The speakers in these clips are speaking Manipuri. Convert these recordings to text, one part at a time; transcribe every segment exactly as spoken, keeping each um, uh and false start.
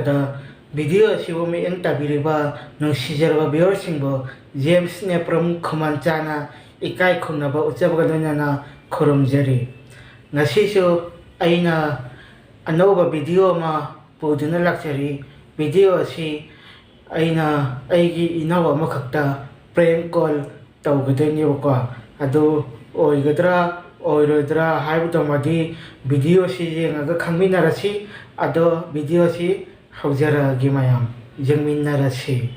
ꯗ ꯚꯤꯗꯤꯑꯣ ꯑꯁꯤꯕꯨ ꯃꯤꯠꯌꯦꯡ ꯇꯥꯕꯤꯔꯤꯕ ꯅꯨꯡꯁꯤꯖꯔꯕ ꯚꯤꯌꯨꯋꯔꯁꯤꯡꯕꯨ ꯖꯦꯝꯁ ꯅꯦꯄ꯭ꯔꯝ ꯈꯨꯃꯟꯆꯥꯅ ꯏꯀꯥꯏ ꯈꯨꯝꯅꯕ ꯎꯠꯆꯕꯒ ꯂꯣꯏꯅꯅ ꯈꯨꯔꯨꯝꯖꯔꯤ꯫ ꯉꯁꯤꯁꯨ ꯑꯩꯅ ꯑꯅꯧꯕ ꯚꯤꯗꯤꯑꯣ ꯑꯃ ꯄꯨꯗꯨꯅ ꯂꯥꯛꯆꯔꯤ꯫ ꯚꯤꯗꯤꯑꯣ ꯑꯁꯤ ꯑꯩꯅ ꯑꯩꯒꯤ ꯏꯅꯥꯎ ꯑꯃꯈꯛꯇ ꯄ꯭ꯔꯦꯡ ꯀꯣꯜ ꯇꯧꯒꯗꯣꯏꯅꯦꯕꯀꯣ꯫ ꯑꯗꯨ ꯑꯣꯏꯒꯗ꯭ꯔꯥ ꯑꯣꯏꯔꯣꯏꯗ꯭ꯔꯥ ꯍꯥꯏꯕꯗꯨꯃꯗꯤ ꯚꯤꯗꯤꯑꯣꯁꯤ ꯌꯦꯡꯉꯒ ꯈꯪꯃꯤꯟꯅꯔꯁꯤ꯫ ꯑꯗꯣ ꯚꯤꯗꯤꯑꯣꯁꯤ ꯍꯧꯖꯔꯛꯑꯒꯦ ꯃꯌꯥꯝ, ꯌꯦꯡꯃꯤꯟꯅꯔꯁꯤ꯫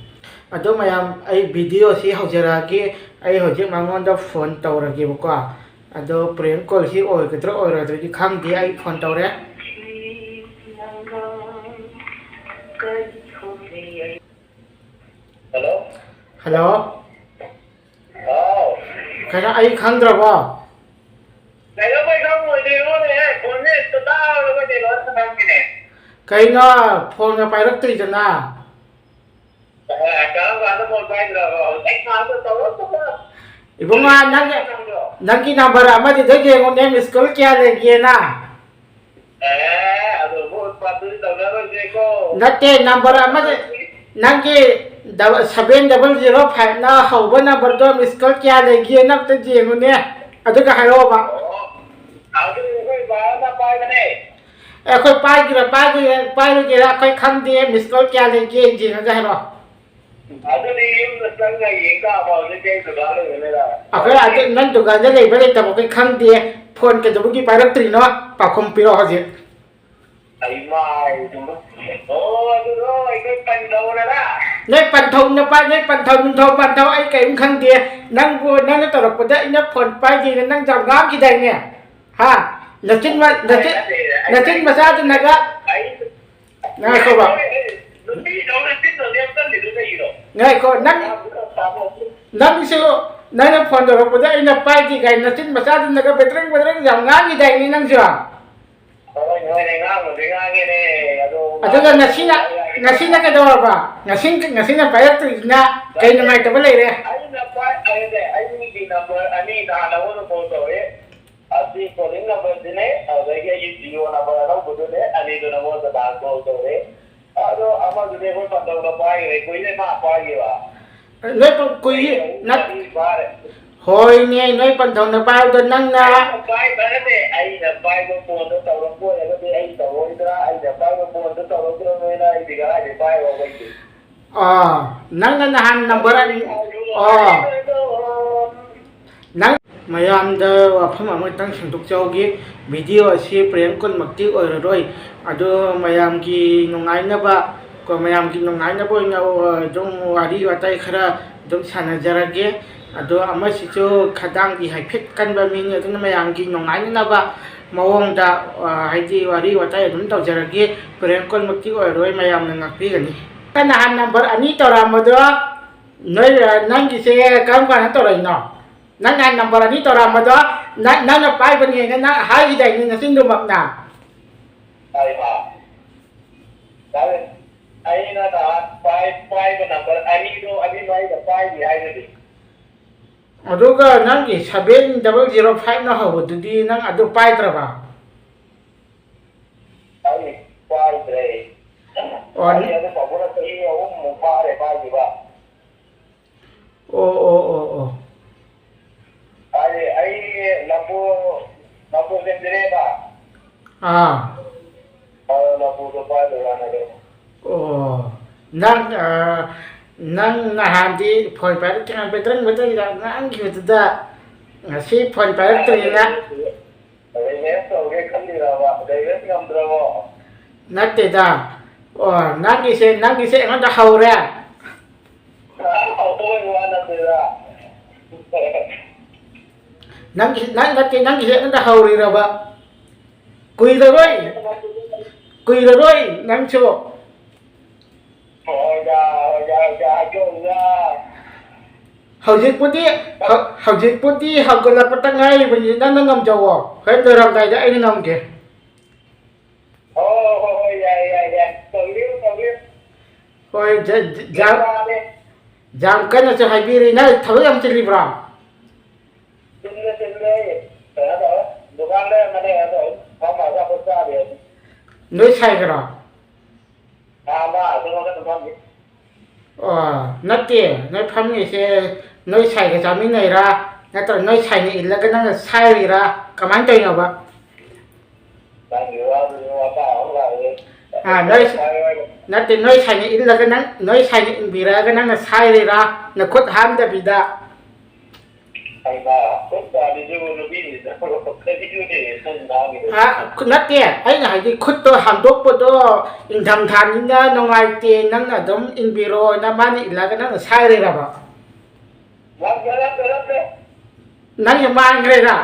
ꯑꯗꯣ ꯃꯌꯥꯝ, ꯑꯩ ꯚꯤꯗꯤꯑꯣꯁꯤ ꯍꯧꯖꯔꯛꯑꯒꯦ꯫ ꯑꯩ ꯍꯧꯖꯤꯛ ꯃꯉꯣꯟꯗ ꯐꯣꯟ ꯇꯧꯔꯒꯦꯕꯀꯣ꯫ ꯑꯗꯣ ꯄ꯭ꯔꯦꯡ ꯀꯣꯜꯁꯤ ꯑꯣꯏꯒꯗ꯭ꯔꯥ ꯑꯣꯏꯔꯣꯏꯗ꯭ꯔꯗꯤ ꯈꯪꯗꯦ꯫ ꯑꯩ ꯐꯣꯟ ꯇꯧꯔꯦ꯫ ꯍꯜꯂꯣ꯫ ꯍꯜꯂꯣ꯫ ꯍꯥꯎ꯫ ꯀꯩꯅꯣ, ꯑꯩ ꯈꯪꯗ꯭ꯔꯕꯣ? ꯀꯩꯗꯧꯕꯩ ꯈꯪꯉꯣꯏꯗꯣꯏꯅꯣꯅꯦ? ꯐꯣꯟꯁꯦ ꯍꯦꯛꯇ ꯇꯥꯔꯒ ꯀꯩꯅꯣ ꯈꯪꯉꯤꯅꯦ꯫ ꯀꯩꯅꯣ, ꯐꯣꯟꯒ ꯄꯥꯏꯔꯛꯇ꯭ꯔꯤꯗꯅ? ꯑꯦ, ꯀꯔꯝ ꯀꯥꯟꯗ ꯐꯣꯟ ꯄꯥꯏꯗ꯭ꯔꯕꯣ? ꯍꯧꯖꯤꯛ ꯉꯥꯛꯇ ꯇꯧꯔꯛꯄꯒ꯫ ꯏꯕꯨꯡꯉꯣ, ꯅꯪꯒꯤ, ꯅꯪꯗꯣ? ꯅꯪꯒꯤ ꯅꯝꯕꯔ ꯑꯃꯗꯨꯗ ꯌꯦꯡꯉꯨꯅꯦ, ꯃꯤꯁ ꯀꯣꯜ ꯀꯌꯥ ꯂꯩꯒꯦꯅ꯫ ꯑꯦ, ꯑꯗꯨꯕꯨ ꯎꯠꯄꯥꯠꯇꯨꯗꯤ ꯇꯧꯅꯔꯣꯏꯁꯦꯀꯣ꯫ ꯅꯠꯇꯦ, ꯅꯝꯕꯔ ꯑꯃꯗꯤ, ꯅꯪꯒꯤ ꯗꯕ-, seven double zero five ꯅ ꯍꯧꯕ ꯅꯝꯕꯔꯗꯣ ꯃꯤꯁ ꯀꯣꯜ ꯀꯌꯥ ꯂꯩꯒꯦꯅ ꯑꯝꯇ ꯌꯦꯡꯉꯨꯅꯦ, ꯑꯗꯨꯒ ꯍꯥꯏꯔꯛꯑꯣꯕ꯫ ꯑꯣ, ꯑꯗꯨ ꯑꯩꯈꯣꯏ ꯕꯥꯅ ꯄꯥꯏꯕꯅꯦ꯫ ꯑꯦ, ꯑꯩꯈꯣꯏ ꯄꯥꯏꯒꯦꯔꯥ ꯄꯥꯏꯒꯦꯔꯥ ꯄꯥꯏꯔꯣꯏꯒꯦꯔꯥ ꯑꯩꯈꯣꯏ ꯈꯪꯗꯦ, ꯃꯤꯁ ꯀꯣꯜ ꯀꯌꯥ ꯂꯩꯒꯦ ꯌꯦꯡꯉꯒ ꯍꯥꯏꯔꯛꯑꯣ꯫ ꯑꯗꯨꯗꯤ ꯌꯨꯝꯗ ꯆꯪꯉ ꯌꯦꯡ ꯇꯥꯕ, ꯍꯧꯖꯤꯛ ꯑꯩ ꯗꯨꯀꯥꯟ ꯂꯩꯕꯅꯤꯅ꯫ ꯑꯩꯈꯣꯏ ꯑꯗꯨ ꯅꯪ ꯗꯨꯀꯥꯟꯗ ꯂꯩꯕ ꯂꯩꯇꯕ ꯑꯩꯈꯣꯏ ꯈꯪꯗꯦ, ꯐꯣꯟ ꯀꯩꯗꯧꯕꯒꯤ ꯄꯥꯏꯔꯛꯇ꯭ꯔꯤꯅꯣ? ꯄꯥꯎꯈꯨꯝ ꯄꯤꯔꯛꯑꯣ ꯍꯧꯖꯤꯛ꯫ ꯑꯩꯃꯥꯏ, ꯑꯣ, ꯑꯗꯨꯗꯣ ꯑꯩꯈꯣꯏ ꯄꯟꯊꯧꯅꯔꯥ? ꯅꯣꯏ ꯄꯟꯊꯧ ꯅꯄꯥ, ꯅꯣꯏ ꯄꯟꯊꯧ ꯅꯨꯡꯊꯧ ꯄꯟꯊꯧ ꯑꯩ ꯀꯔꯤꯝ ꯈꯪꯗꯦ꯫ ꯅꯪꯕꯨ, ꯅꯪꯅ ꯇꯧꯔꯛꯄꯗ ꯑꯩꯅ ꯐꯣꯟ ꯄꯥꯏꯗꯦꯅ ꯅꯪ ꯌꯥꯝ ꯉꯥꯡꯈꯤꯗꯥꯏꯅꯦ? ꯍꯥ? ꯅꯆꯤꯟ ꯃ-, ꯅꯆꯤꯟ, ꯑꯩ ꯅꯠꯇꯦ, ꯑꯩ ꯅꯆꯤꯟ ꯃꯆꯥꯗꯨꯅꯒ ꯑꯩ ꯉꯥꯏꯈꯣꯕ꯫ ꯅꯨꯄꯤꯗꯧꯅ ꯆꯤꯟꯗꯣ ꯂꯦꯞꯇꯜꯂꯤꯗꯣ ꯀꯩꯒꯤꯅꯣ? ꯉꯥꯏꯈꯣ, ꯅꯪ, ꯅꯪꯁꯨ, ꯅꯪꯅ ꯐꯣꯟ ꯇꯧꯔꯛꯄꯗ ꯑꯩꯅ ꯄꯥꯏꯗꯦ ꯀꯥꯏꯅ ꯅꯆꯤꯟ ꯃꯆꯥꯗꯨꯅꯒ ꯕꯦꯇ꯭ꯔꯪ ꯕꯦꯇ꯭ꯔꯪ ꯌꯥꯝ ꯉꯥꯡꯈꯤꯗꯥꯏꯅꯦ ꯅꯪꯁꯨ? ꯍꯣꯏꯅꯦ, ꯍꯣꯏꯅꯦ, ꯉꯥꯡꯕꯨꯗꯤ ꯉꯥꯡꯉꯦꯅꯦ, ꯑꯗꯣ ꯑꯗꯨꯒ ꯉꯁꯤꯅ, ꯉꯁꯤꯅ ꯀꯩꯗꯧꯔꯕ? ꯉꯁꯤ, ꯉꯁꯤꯅ ꯄꯥꯏꯔꯛꯇ꯭ꯔꯤꯁꯤꯅ ꯀꯩ ꯅꯨꯡꯉꯥꯏꯇꯕ ꯂꯩꯔꯦ? ꯑꯩꯅ ꯄꯥꯏ-, ꯑꯩꯅꯦ, ꯑꯩꯒꯤ ꯅꯝꯕꯔ ꯑꯅꯤ ꯅꯍꯥꯟ ꯅꯉꯣꯟꯗ ꯐꯣꯟ ꯇꯧꯔꯦ꯫ ꯑꯁꯤ ꯀꯣꯂꯤꯡ ꯅꯝꯕꯔꯁꯤꯅꯦ, ꯑꯗꯨꯗꯒꯤ ꯑꯩꯒꯤ ꯖꯤꯑꯣ ꯅꯝꯕꯔ ꯑꯅꯧꯕꯗꯨꯅꯦ, ꯑꯅꯤꯗꯨ ꯅꯉꯣꯟꯗ ꯗꯥꯏꯜ ꯀꯣꯜ ꯇꯧꯔꯦ꯫ ꯑꯗꯣ ꯑꯃꯗꯨꯗꯤ ꯑꯩꯈꯣꯏ ꯄꯟꯊꯧꯅ ꯄꯥꯏꯈ꯭ꯔꯦ, ꯀꯨꯏꯔꯦ ꯃꯥ ꯄꯥꯏꯈꯤꯕ꯫ ꯅꯣꯏ ꯄ-, ꯀꯨꯏ-, ꯑꯩ ꯅꯠ-, ꯆꯍꯤ ꯐꯥꯔꯦ꯫ ꯍꯣꯏꯅꯦ, ꯅꯣꯏ ꯄꯟꯊꯧꯅ ꯄꯥꯏꯕꯗꯣ ꯅꯪꯅ ꯑꯩꯅ ꯄꯥꯏꯕ ꯅꯠꯇꯦ, ꯑꯩꯅ ꯄꯥꯏꯕ ꯐꯣꯟꯗꯣ ꯇꯧꯔꯛꯄ ꯑꯣꯏꯔꯒꯗꯤ ꯑꯩ ꯇꯧꯔꯣꯏꯗ꯭ꯔꯥ? ꯑꯩꯅ ꯄꯥꯏꯕ ꯐꯣꯟꯗꯣ ꯇꯧꯔꯛꯇ꯭ꯔꯕꯅꯤꯅ ꯑꯩꯗꯤ ꯀꯗꯥꯏꯗꯩ ꯄꯥꯏꯕ ꯑꯩꯈꯣꯏꯗꯤ? ꯑꯥ, ꯅꯪꯅ ꯅꯍꯥꯟ ꯅꯝꯕꯔ ꯑꯅꯤ, ꯑꯥ꯫ ꯅꯪ ꯃꯌꯥꯝꯗ ꯋꯥꯐꯝ ꯑꯃꯇꯪ ꯁꯦꯡꯗꯣꯛꯆꯍꯧꯒꯦ꯫ ꯚꯤꯗꯤꯑꯣ ꯑꯁꯤ ꯄ꯭ꯔꯦꯡ ꯀꯣꯜꯃꯛꯇꯤ ꯑꯣꯏꯔꯔꯣꯏ꯫ ꯑꯗꯣ ꯃꯌꯥꯝꯒꯤ ꯅꯨꯡꯉꯥꯏꯅꯕ, ꯀꯣ, ꯃꯌꯥꯝꯒꯤ ꯅꯨꯡꯉꯥꯏꯅꯕ ꯑꯣꯏꯅ, ꯑ, ꯑꯗꯨꯝ ꯋꯥꯔꯤ ꯋꯥꯇꯥꯏ ꯈꯔ ꯑꯗꯨꯝ ꯁꯥꯟꯅꯖꯔꯒꯦ꯫ ꯑꯗꯣ ꯑꯃꯁꯤꯁꯨ ꯈꯗꯥꯡꯗꯤ ꯍꯥꯏꯐꯦꯠ ꯀꯟꯕ ꯃꯤꯅꯤ, ꯑꯗꯨꯅ ꯃꯌꯥꯝꯒꯤ ꯅꯨꯡꯉꯥꯏꯅꯅꯕ ꯃꯑꯣꯡꯗ, ꯑ, ꯍꯥꯏꯗꯤ ꯋꯥꯔꯤ ꯋꯥꯇꯥꯏ ꯑꯗꯨꯝ ꯇꯧꯖꯔꯒꯦ꯫ ꯄ꯭ꯔꯦꯡ ꯀꯣꯜꯃꯛꯇꯤ ꯑꯣꯏꯔꯔꯣꯏ, ꯃꯌꯥꯝꯅ ꯉꯥꯛꯄꯤꯒꯅꯤ꯫ ꯅꯍꯥꯟ ꯅꯝꯕꯔ ꯑꯅꯤ ꯇꯧꯔꯛꯑꯝꯕꯗꯣ ꯅꯣꯏ, ꯑ, ꯅꯪꯒꯤꯁꯦ ꯀꯔꯝ ꯀꯥꯟꯗ ꯇꯧꯔꯛꯏꯅꯣ? ꯅꯪ ꯅꯍꯥꯟ ꯅꯝꯕꯔ ꯑꯅꯤ ꯇꯧꯔꯛꯑꯝꯕꯗꯣ ꯅ-, ꯅꯪꯅ ꯄꯥꯏꯕꯅꯦꯅ ꯅꯪ ꯍꯥꯏꯈꯤꯗꯥꯏꯅꯦ ꯅꯆꯤꯟꯗꯨꯃꯛꯅ? ꯍꯥꯏꯃ꯫ ꯇꯥꯔꯦ꯫ ꯑꯩꯅ ꯅꯍꯥꯟ ꯄꯥꯏ-, ꯄꯥꯏꯕ ꯅꯝꯕꯔ ꯑꯅꯤꯗꯣ ꯑꯅꯤꯃꯛ ꯑꯩꯅ ꯄꯥꯏꯔꯤ ꯍꯥꯏꯗꯨꯗꯤ꯫ ꯑꯗꯨꯒ ꯅꯪꯒꯤ seven double zero five ꯅ ꯍꯧꯕꯗꯨꯗꯤ ꯅꯪ ꯑꯗꯨ ꯄꯥꯏꯗ꯭ꯔꯕ? ꯑꯩ ꯄꯥꯏꯗ꯭ꯔꯦ꯫ ꯑꯣ, ꯑꯩ ꯑꯗꯨ ꯄꯥꯕꯨꯡꯅ ꯆꯍꯤ ꯑꯍꯨꯝꯃꯨꯛ ꯐꯥꯔꯦ ꯄꯥꯏꯈꯤꯕ꯫ ꯑꯣ, ꯑꯣ, ꯑꯣ, ꯑꯣ꯫ ꯍꯥꯏꯗꯤ ꯑꯩ ꯂꯐꯨ, ꯂꯐꯨ ꯁꯦꯝꯖꯤꯜꯂꯦꯕ꯫ ꯑꯥ꯫ ꯑꯗꯣ ꯂꯐꯨꯗꯣ ꯄꯥꯏꯕ ꯋꯥꯅꯦ꯫ ꯑꯣ꯫ ꯅꯪ, ꯑ, ꯅꯪ ꯅꯍꯥꯟꯗꯤ ꯐꯣꯟ ꯄꯥꯏꯔꯛꯇ꯭ꯔꯤꯉꯩ ꯕꯦꯇ꯭ꯔꯪ ꯕꯦꯇ꯭ꯔꯪ ꯌꯥꯝ ꯉꯥꯡꯈꯤꯕꯗꯨꯗ ꯉꯁꯤ ꯐꯣꯟ ꯄꯥꯏꯔꯛꯇ꯭ꯔꯤꯉꯩꯅ ꯔꯤꯚꯦꯟꯁ ꯇꯧꯒꯦ ꯈꯜꯂꯤꯔꯕ? ꯔꯤꯚꯦꯟꯁ ꯉꯝꯗ꯭ꯔꯕꯣ? ꯅꯠꯇꯦꯗ꯫ ꯑꯣ, ꯅꯪꯒꯤꯁꯦ, ꯅꯪꯒꯤꯁꯦ ꯑꯩꯉꯣꯟꯗ ꯍꯧꯔꯦ꯫ ꯍꯧꯕꯒꯤ ꯋꯥ ꯅꯠꯇꯦꯗ꯫ ꯅꯪꯒꯤ, ꯅꯪ ꯅꯠꯇꯦ, ꯅꯪꯒꯤꯁꯦ ꯑꯩꯉꯣꯟꯗ ꯍꯧꯔꯤꯔꯕ? ꯀꯨꯏꯔꯔꯣꯏ꯫ ꯀꯨꯏꯔꯔꯣꯏ ꯅꯪꯁꯨ꯫ ꯍꯣꯏꯗ, ꯍꯣꯏꯗ, ꯍꯣꯏꯗ, ꯍꯥꯏꯖꯧꯗ꯫ ꯍꯧꯖꯤꯛꯄꯨꯗꯤ, ꯍꯧ-, ꯍꯧꯖꯤꯛꯄꯨꯗꯤ ꯍꯧꯒꯠꯂꯛꯄꯇ ꯉꯥꯏꯔꯤꯕꯅꯤ, ꯅꯪꯅ ꯉꯝꯖꯧꯋꯣ꯫ ꯍꯣꯔꯦꯟ ꯂꯣꯏꯔꯝꯗꯥꯏꯗ ꯑꯩꯅ ꯉꯝꯒꯦ꯫ ꯍꯣꯏ, ꯍꯣꯏ, ꯍꯣꯏ, ꯌꯥꯏ, ꯌꯥꯏ, ꯌꯥꯏ꯫ ꯇꯧꯕꯤꯌꯨ, ꯇꯧꯕꯤꯌꯨ꯫ ꯍꯣꯏ, ꯖ-, ꯖ-, ꯌꯥꯝ ꯌꯥꯔꯦ꯫ ꯌꯥꯝ ꯀꯟꯅꯁꯨ ꯍꯥꯏꯕꯤꯔꯤ꯫ ꯅꯪ ꯊꯕꯛ ꯌꯥꯝ ꯆꯤꯜꯂꯤꯕ꯭ꯔꯣ? ꯆꯤꯜꯂꯦ, ꯆꯤꯜꯂꯦ꯫ ꯀꯩꯅꯣ ꯇꯧꯋꯦ, ꯗꯨꯀꯥꯟꯗ ꯑꯃ ꯂꯩ, ꯑꯗꯣ ꯐꯝꯃꯒ ꯑꯩꯈꯣꯏ ꯆꯥꯔꯤ ꯍꯧꯖꯤꯛ꯫ ꯅꯣꯏ ꯁꯥꯏꯒꯔꯣ? ꯑꯥ, ꯃꯥ ꯑꯗꯨꯝ ꯃꯊꯛꯇ ꯐꯝꯃꯤ꯫ ꯑꯣ, ꯅꯠꯇꯦ, ꯅꯣꯏ ꯐꯝꯃꯤꯁꯦ ꯅꯣꯏ ꯁꯥꯏꯒ ꯆꯥꯃꯤꯟꯅꯩꯔꯥ? ꯅꯠꯇ꯭ꯔꯒ ꯅꯣꯏ ꯁꯥꯏꯅ ꯏꯜꯂꯒ ꯅꯪꯅ ꯁꯥꯏꯔꯤꯔꯥ? ꯀꯃꯥꯏꯅ ꯇꯧꯔꯤꯅꯣꯕ? ꯅꯪꯒꯤ ꯋꯥꯗꯨꯁꯨ ꯋꯥꯇꯥ ꯑꯃ ꯂꯥꯛꯑꯦ꯫ ꯑꯥ, ꯅꯣꯏ ꯁ-, ꯍꯥꯏꯌꯨ ꯍꯥꯏꯌꯨ꯫ ꯅꯠꯇꯦ, ꯅꯣꯏ ꯁꯥꯏꯅ ꯏꯜꯂꯒ ꯅꯪ, ꯅꯣꯏ ꯁꯥꯏꯅ ꯏꯟꯕꯤꯔꯛꯑꯒ ꯅꯪꯅ ꯁꯥꯏꯔꯤꯔꯥ? ꯅꯈꯨꯠ ꯍꯥꯝꯗꯕꯤꯗ? ꯍꯩꯃꯥ, ꯈꯨꯠ ꯄꯥꯜꯂꯤꯁꯤꯕꯨ ꯅꯨꯄꯤꯅꯤꯗ꯫ ꯀꯔꯤꯅꯣꯅꯦ ꯅꯪ ꯉꯥꯡꯉꯤꯗꯣ? ꯑꯥ, ꯈꯨ-, ꯅꯠꯇꯦ, ꯑꯩꯅ ꯍꯥꯏꯗꯤ ꯈꯨꯠꯇꯣ ꯍꯥꯝꯗꯣꯛꯄꯗꯣ ꯏꯪꯊꯝꯊꯥꯅꯤꯅ ꯅꯨꯡꯉꯥꯏꯇꯦ, ꯅꯪꯅ ꯑꯗꯨꯝ ꯏꯟꯕꯤꯔꯣꯅ ꯃꯥꯅ ꯏꯜꯂꯒ ꯅꯪꯅ ꯁꯥꯏꯔꯤꯔꯕ? ꯅꯠꯇꯦ, ꯅꯠꯇꯦ, ꯅꯠꯇꯦ꯫ ꯅꯪꯒꯤ ꯃꯥꯡꯈ꯭ꯔꯦꯗ꯫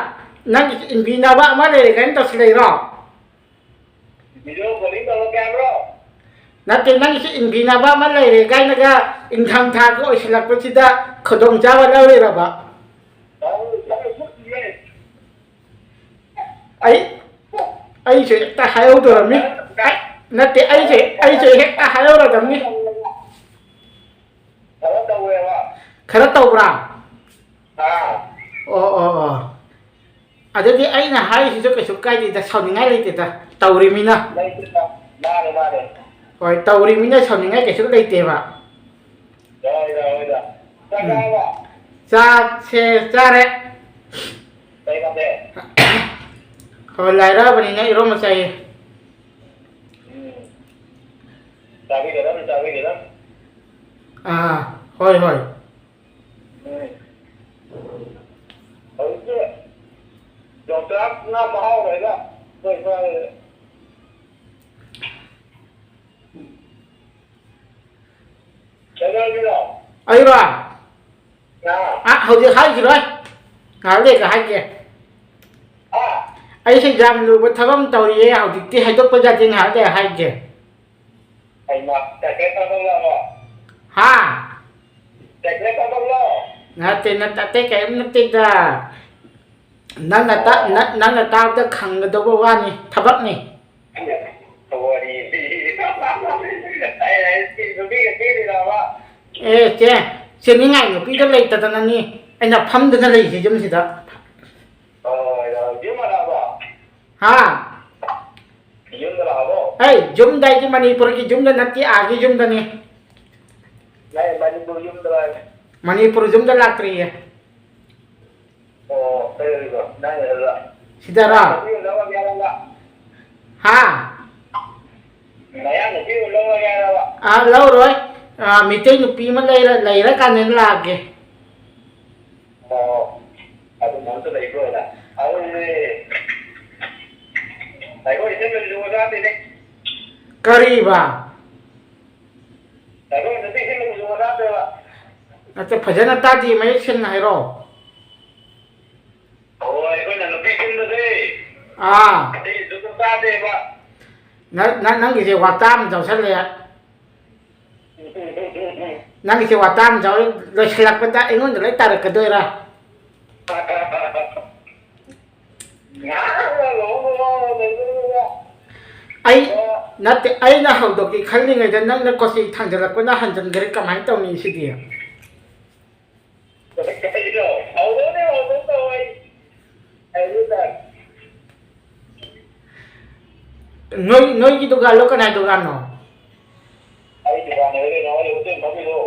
ꯅꯪꯒꯤ ꯏꯟꯕꯤꯅꯕ ꯑꯃ ꯂꯩꯔꯦ ꯀꯥꯏꯅ ꯇꯧꯁꯤꯜꯂꯛꯏꯔꯣ? Video calling ꯇꯧꯔꯛꯀꯦ ꯍꯥꯏꯕ꯭ꯔꯣ? ꯅꯠꯇꯦ, ꯅꯪꯒꯤꯁꯨ ꯏꯟꯕꯤꯅꯕ ꯑꯃ ꯂꯩꯔꯦ ꯀꯥꯏꯅꯒ ꯏꯪꯊꯝꯊꯥꯒ ꯑꯣꯏꯁꯤꯜꯂꯛꯄꯁꯤꯗ ꯈꯨꯗꯣꯡꯆꯥꯕ ꯂꯧꯔꯤꯔꯕ? ꯅꯪ, ꯅꯪ ꯁꯨꯠ ꯏꯌꯦ꯫ ꯑꯩ, ꯑꯩꯁꯨ ꯍꯦꯛꯇ ꯍꯥꯏꯍꯧꯗꯣꯔꯝꯃꯤ꯫ ꯑꯩ, ꯅꯠꯇꯦ, ꯑꯩꯁꯨ, ꯑꯩꯁꯨ ꯍꯦꯛꯇ ꯍꯥꯏꯍꯧꯔꯗꯝꯅꯤ꯫ ꯈꯔ ꯇꯧꯋꯦꯕ꯫ ꯈꯔ ꯇꯧꯕ꯭ꯔꯥ? ꯑꯥ꯫ ꯑꯣ, ꯑꯣ, ꯑꯣ꯫ ꯑꯗꯨꯗꯤ ꯑꯩꯅ ꯍꯥꯏꯔꯤꯁꯤꯁꯨ ꯀꯩꯁꯨ ꯀꯥꯏꯗꯦꯗ, ꯁꯥꯎꯅꯤꯡꯉꯥꯏ ꯂꯩꯇꯦꯗ, ꯇꯧꯔꯤꯃꯤꯅ꯫ ꯂꯩꯇꯦꯗ꯫ ꯃꯥꯅꯦ, ꯃꯥꯅꯦ꯫ ꯍꯣꯏ, ꯇꯧꯔꯤꯃꯤꯅ ꯁꯥꯎꯅꯤꯡꯉꯥꯏ ꯀꯩꯁꯨ ꯂꯩꯇꯦꯕ꯫ ꯍꯣꯏꯗ, ꯍꯣꯏꯗ꯫ ꯆꯥꯛ ꯎꯝ꯫ ꯆꯥꯔꯕꯣ? ꯆꯥꯛꯁꯦ ꯆꯥꯔꯦ꯫ ꯀꯩ ꯃꯊꯦꯜ? ꯍꯣꯏ, ꯂꯥꯏꯔꯕꯅꯤꯅ ꯏꯔꯣꯝꯕ ꯆꯥꯏꯌꯦ꯫ ꯎꯝ꯫ ꯆꯥꯕꯤꯒꯗꯕꯅꯤ, ꯆꯥꯕꯤꯒꯗꯕꯅꯤ꯫ ꯑꯥ, ꯍꯣꯏ, ꯍꯣꯏ꯫ ꯎꯝ꯫ ꯍꯧꯖꯤꯛꯇꯤ ꯌꯣꯡꯆꯥꯛ ꯉꯥ ꯃꯍꯥꯎ ꯂꯩꯗ ꯑꯩꯈꯣꯏ ꯁ꯭ꯋꯥꯏꯗꯗꯤ꯫ ꯀꯩꯗꯧꯔꯝꯃꯤꯅꯣ? ꯑꯩꯔꯣ? ꯑꯥ꯫ ꯑꯥ, ꯍꯧꯖꯤꯛ ꯍꯥꯏꯈꯤꯔꯣꯏ꯫ ꯉꯥꯏꯍꯥꯛ ꯂꯩꯔꯒ ꯍꯥꯏꯒꯦ꯫ ꯍꯥ? ꯑꯩꯁꯦ ꯌꯥꯝ ꯂꯨꯕ ꯊꯕꯛ ꯑꯃ ꯇꯧꯔꯤꯌꯦ, ꯍꯧꯖꯤꯛꯇꯤ ꯍꯥꯏꯗꯣꯛꯄ ꯌꯥꯗꯦ, ꯉꯥꯏꯍꯥꯛ ꯂꯩꯔ ꯍꯥꯏꯒꯦ꯫ ꯍꯩꯃꯥ, secret ꯊꯕꯛꯂꯕ? ꯍꯥ? Secret ꯊꯕꯛꯂꯣ? ꯅꯠꯇꯦ, ꯅꯠꯇꯦ, ꯑꯇꯩ ꯀꯔꯤꯝ ꯅꯠꯇꯦꯗ꯫ ꯅꯪꯅ ꯇꯥ-, ꯑꯣ꯫ ꯅ-, ꯅꯪꯅ ꯇꯥꯕꯗ ꯈꯪꯒꯗꯧꯕ ꯋꯥꯅꯤ, ꯊꯕꯛꯅꯤ꯫ ꯋꯥꯔꯤꯗꯤ꯫ ꯑꯩ, ꯑꯩ ꯅꯨꯄꯤꯒ ꯆꯦꯜꯂꯤꯔꯕ? ꯑꯦ, ꯆꯦ-, ꯆꯦꯟꯅꯤꯡꯉꯥꯏ ꯅꯨꯄꯤꯗꯣ ꯂꯩꯇꯗꯅꯅꯤ ꯑꯩꯅ ꯐꯝꯗꯅ ꯂꯩꯔꯤꯁꯦ ꯌꯨꯝꯁꯤꯗ꯫ ꯑꯣ, ꯌꯨꯝ ꯍꯜꯂꯛꯑꯕꯣ? ꯍꯥ? ꯌꯨꯝꯗ ꯂꯥꯛꯑꯕꯣ? ꯑꯩ ꯌꯨꯝꯗ ꯍꯥꯏꯗꯤ ꯃꯅꯤꯄꯨꯔꯒꯤ ꯌꯨꯝꯗ ꯅꯠꯇꯦ, ꯑꯥꯒꯤ ꯌꯨꯝꯗꯅꯤ꯫ ꯅꯪ ꯃꯅꯤꯄꯨꯔ ꯌꯨꯝꯗ ꯂꯥꯛꯑꯦ? ꯃꯅꯤꯄꯨꯔ ꯌꯨꯝꯗ ꯂꯥꯛꯇ꯭ꯔꯤꯌꯦ꯫ ꯑꯣ, ꯀꯩꯗꯧꯔꯤꯕ? ꯅꯪ ꯂꯩꯔꯒ? ꯁꯤꯗꯔꯣ? ꯅꯨꯄꯤ ꯑꯃ ꯂꯧꯔꯒꯦ ꯍꯥꯏꯔꯕ? ꯍꯥ? ꯃꯌꯥꯡ ꯅꯨꯄꯤ ꯑꯃ ꯂꯧꯔꯒꯦ ꯍꯥꯏꯔꯕ? ꯑꯥ, ꯂꯧꯔꯣꯏ꯫ ꯑꯥ, ꯃꯤꯇꯩ ꯅꯨꯄꯤ ꯑꯃ ꯂꯩꯔ-, ꯂꯩꯔꯀꯥꯟꯗ ꯂꯥꯛꯑꯒꯦ꯫ ꯑꯣ, ꯑꯗꯨꯝꯕ ꯑꯝꯇ ꯂꯩꯕ꯭ꯔꯣꯅ? ꯑꯗꯨꯗꯤ ꯑꯩꯈꯣꯏ ꯏꯆꯟ ꯅꯨꯄꯤꯁꯨ ꯃꯆꯥ ꯅꯠꯇꯦꯅꯦ꯫ ꯀꯔꯤꯕ? ꯑꯩꯈꯣꯏ ꯅꯨꯄꯤ ꯏꯆꯟ ꯅꯨꯄꯤꯁꯨ ꯃꯆꯥ ꯅꯠꯇꯦꯕ꯫ ꯅꯠꯇꯦ, ꯐꯖꯅ ꯇꯥꯗꯦ, ꯃꯌꯦꯛ ꯁꯦꯡꯅ ꯍꯥꯏꯔꯣ꯫ ꯑꯣ, ꯑꯩꯈꯣꯏꯅ ꯅꯨꯄꯤ ꯁꯤꯟꯕꯁꯦ ꯑꯥ꯫ ꯑꯇꯩꯁꯨ ꯑꯗꯨꯝ ꯇꯥꯗꯦꯕ꯫ ꯅꯪ, ꯅꯪ, ꯅꯪꯒꯤꯁꯦ ꯋꯥꯇꯥ ꯑꯃ ꯌꯥꯎꯁꯜꯂꯦ꯫ ꯅꯪꯒꯤꯁꯦ ꯋꯥꯇꯥ ꯑꯃ ꯌꯥꯎꯔꯦ, ꯂꯣꯏꯁꯤꯜꯂꯛꯄꯗ ꯑꯩꯉꯣꯟꯗ ꯂꯣꯏ ꯇꯥꯔꯛꯀꯗꯣꯏꯔꯥ? ꯉꯥꯏꯍꯥꯛ ꯂꯨꯍꯣꯡꯕ ꯂꯩꯕꯗꯨꯗ꯫ ꯑꯩ, ꯅꯠꯇꯦ, ꯑꯩꯅ ꯍꯧꯗꯣꯛꯀꯦ ꯈꯜꯂꯤꯉꯩꯗ ꯅꯪꯅ ꯀꯣꯆꯤ ꯊꯥꯡꯖꯜꯂꯛꯄꯅ ꯍꯟꯖꯤꯟꯈ꯭ꯔꯦ, ꯀꯃꯥꯏꯅ ꯇꯧꯅꯤ ꯁꯤꯗꯤ? ꯀꯩꯅꯣ? ꯍꯧꯗꯣꯛꯅꯦ, ꯍꯧꯗꯣꯛ ꯇꯧ ꯑꯩ꯫ ꯍꯧꯖꯤꯛ ꯇꯥꯏ꯫ ꯅꯣꯏ, ꯅꯣꯏꯒꯤ ꯗꯨꯀꯥꯟꯂꯣ, ꯀꯅꯥꯏ ꯗꯨꯀꯥꯟꯅꯣ? ꯑꯩ ꯗꯨꯀꯥꯟꯅꯦ ꯀꯩꯅꯣ, ꯑꯩ ꯍꯣꯇꯦꯜ ꯐꯝꯃꯤꯗꯣ꯫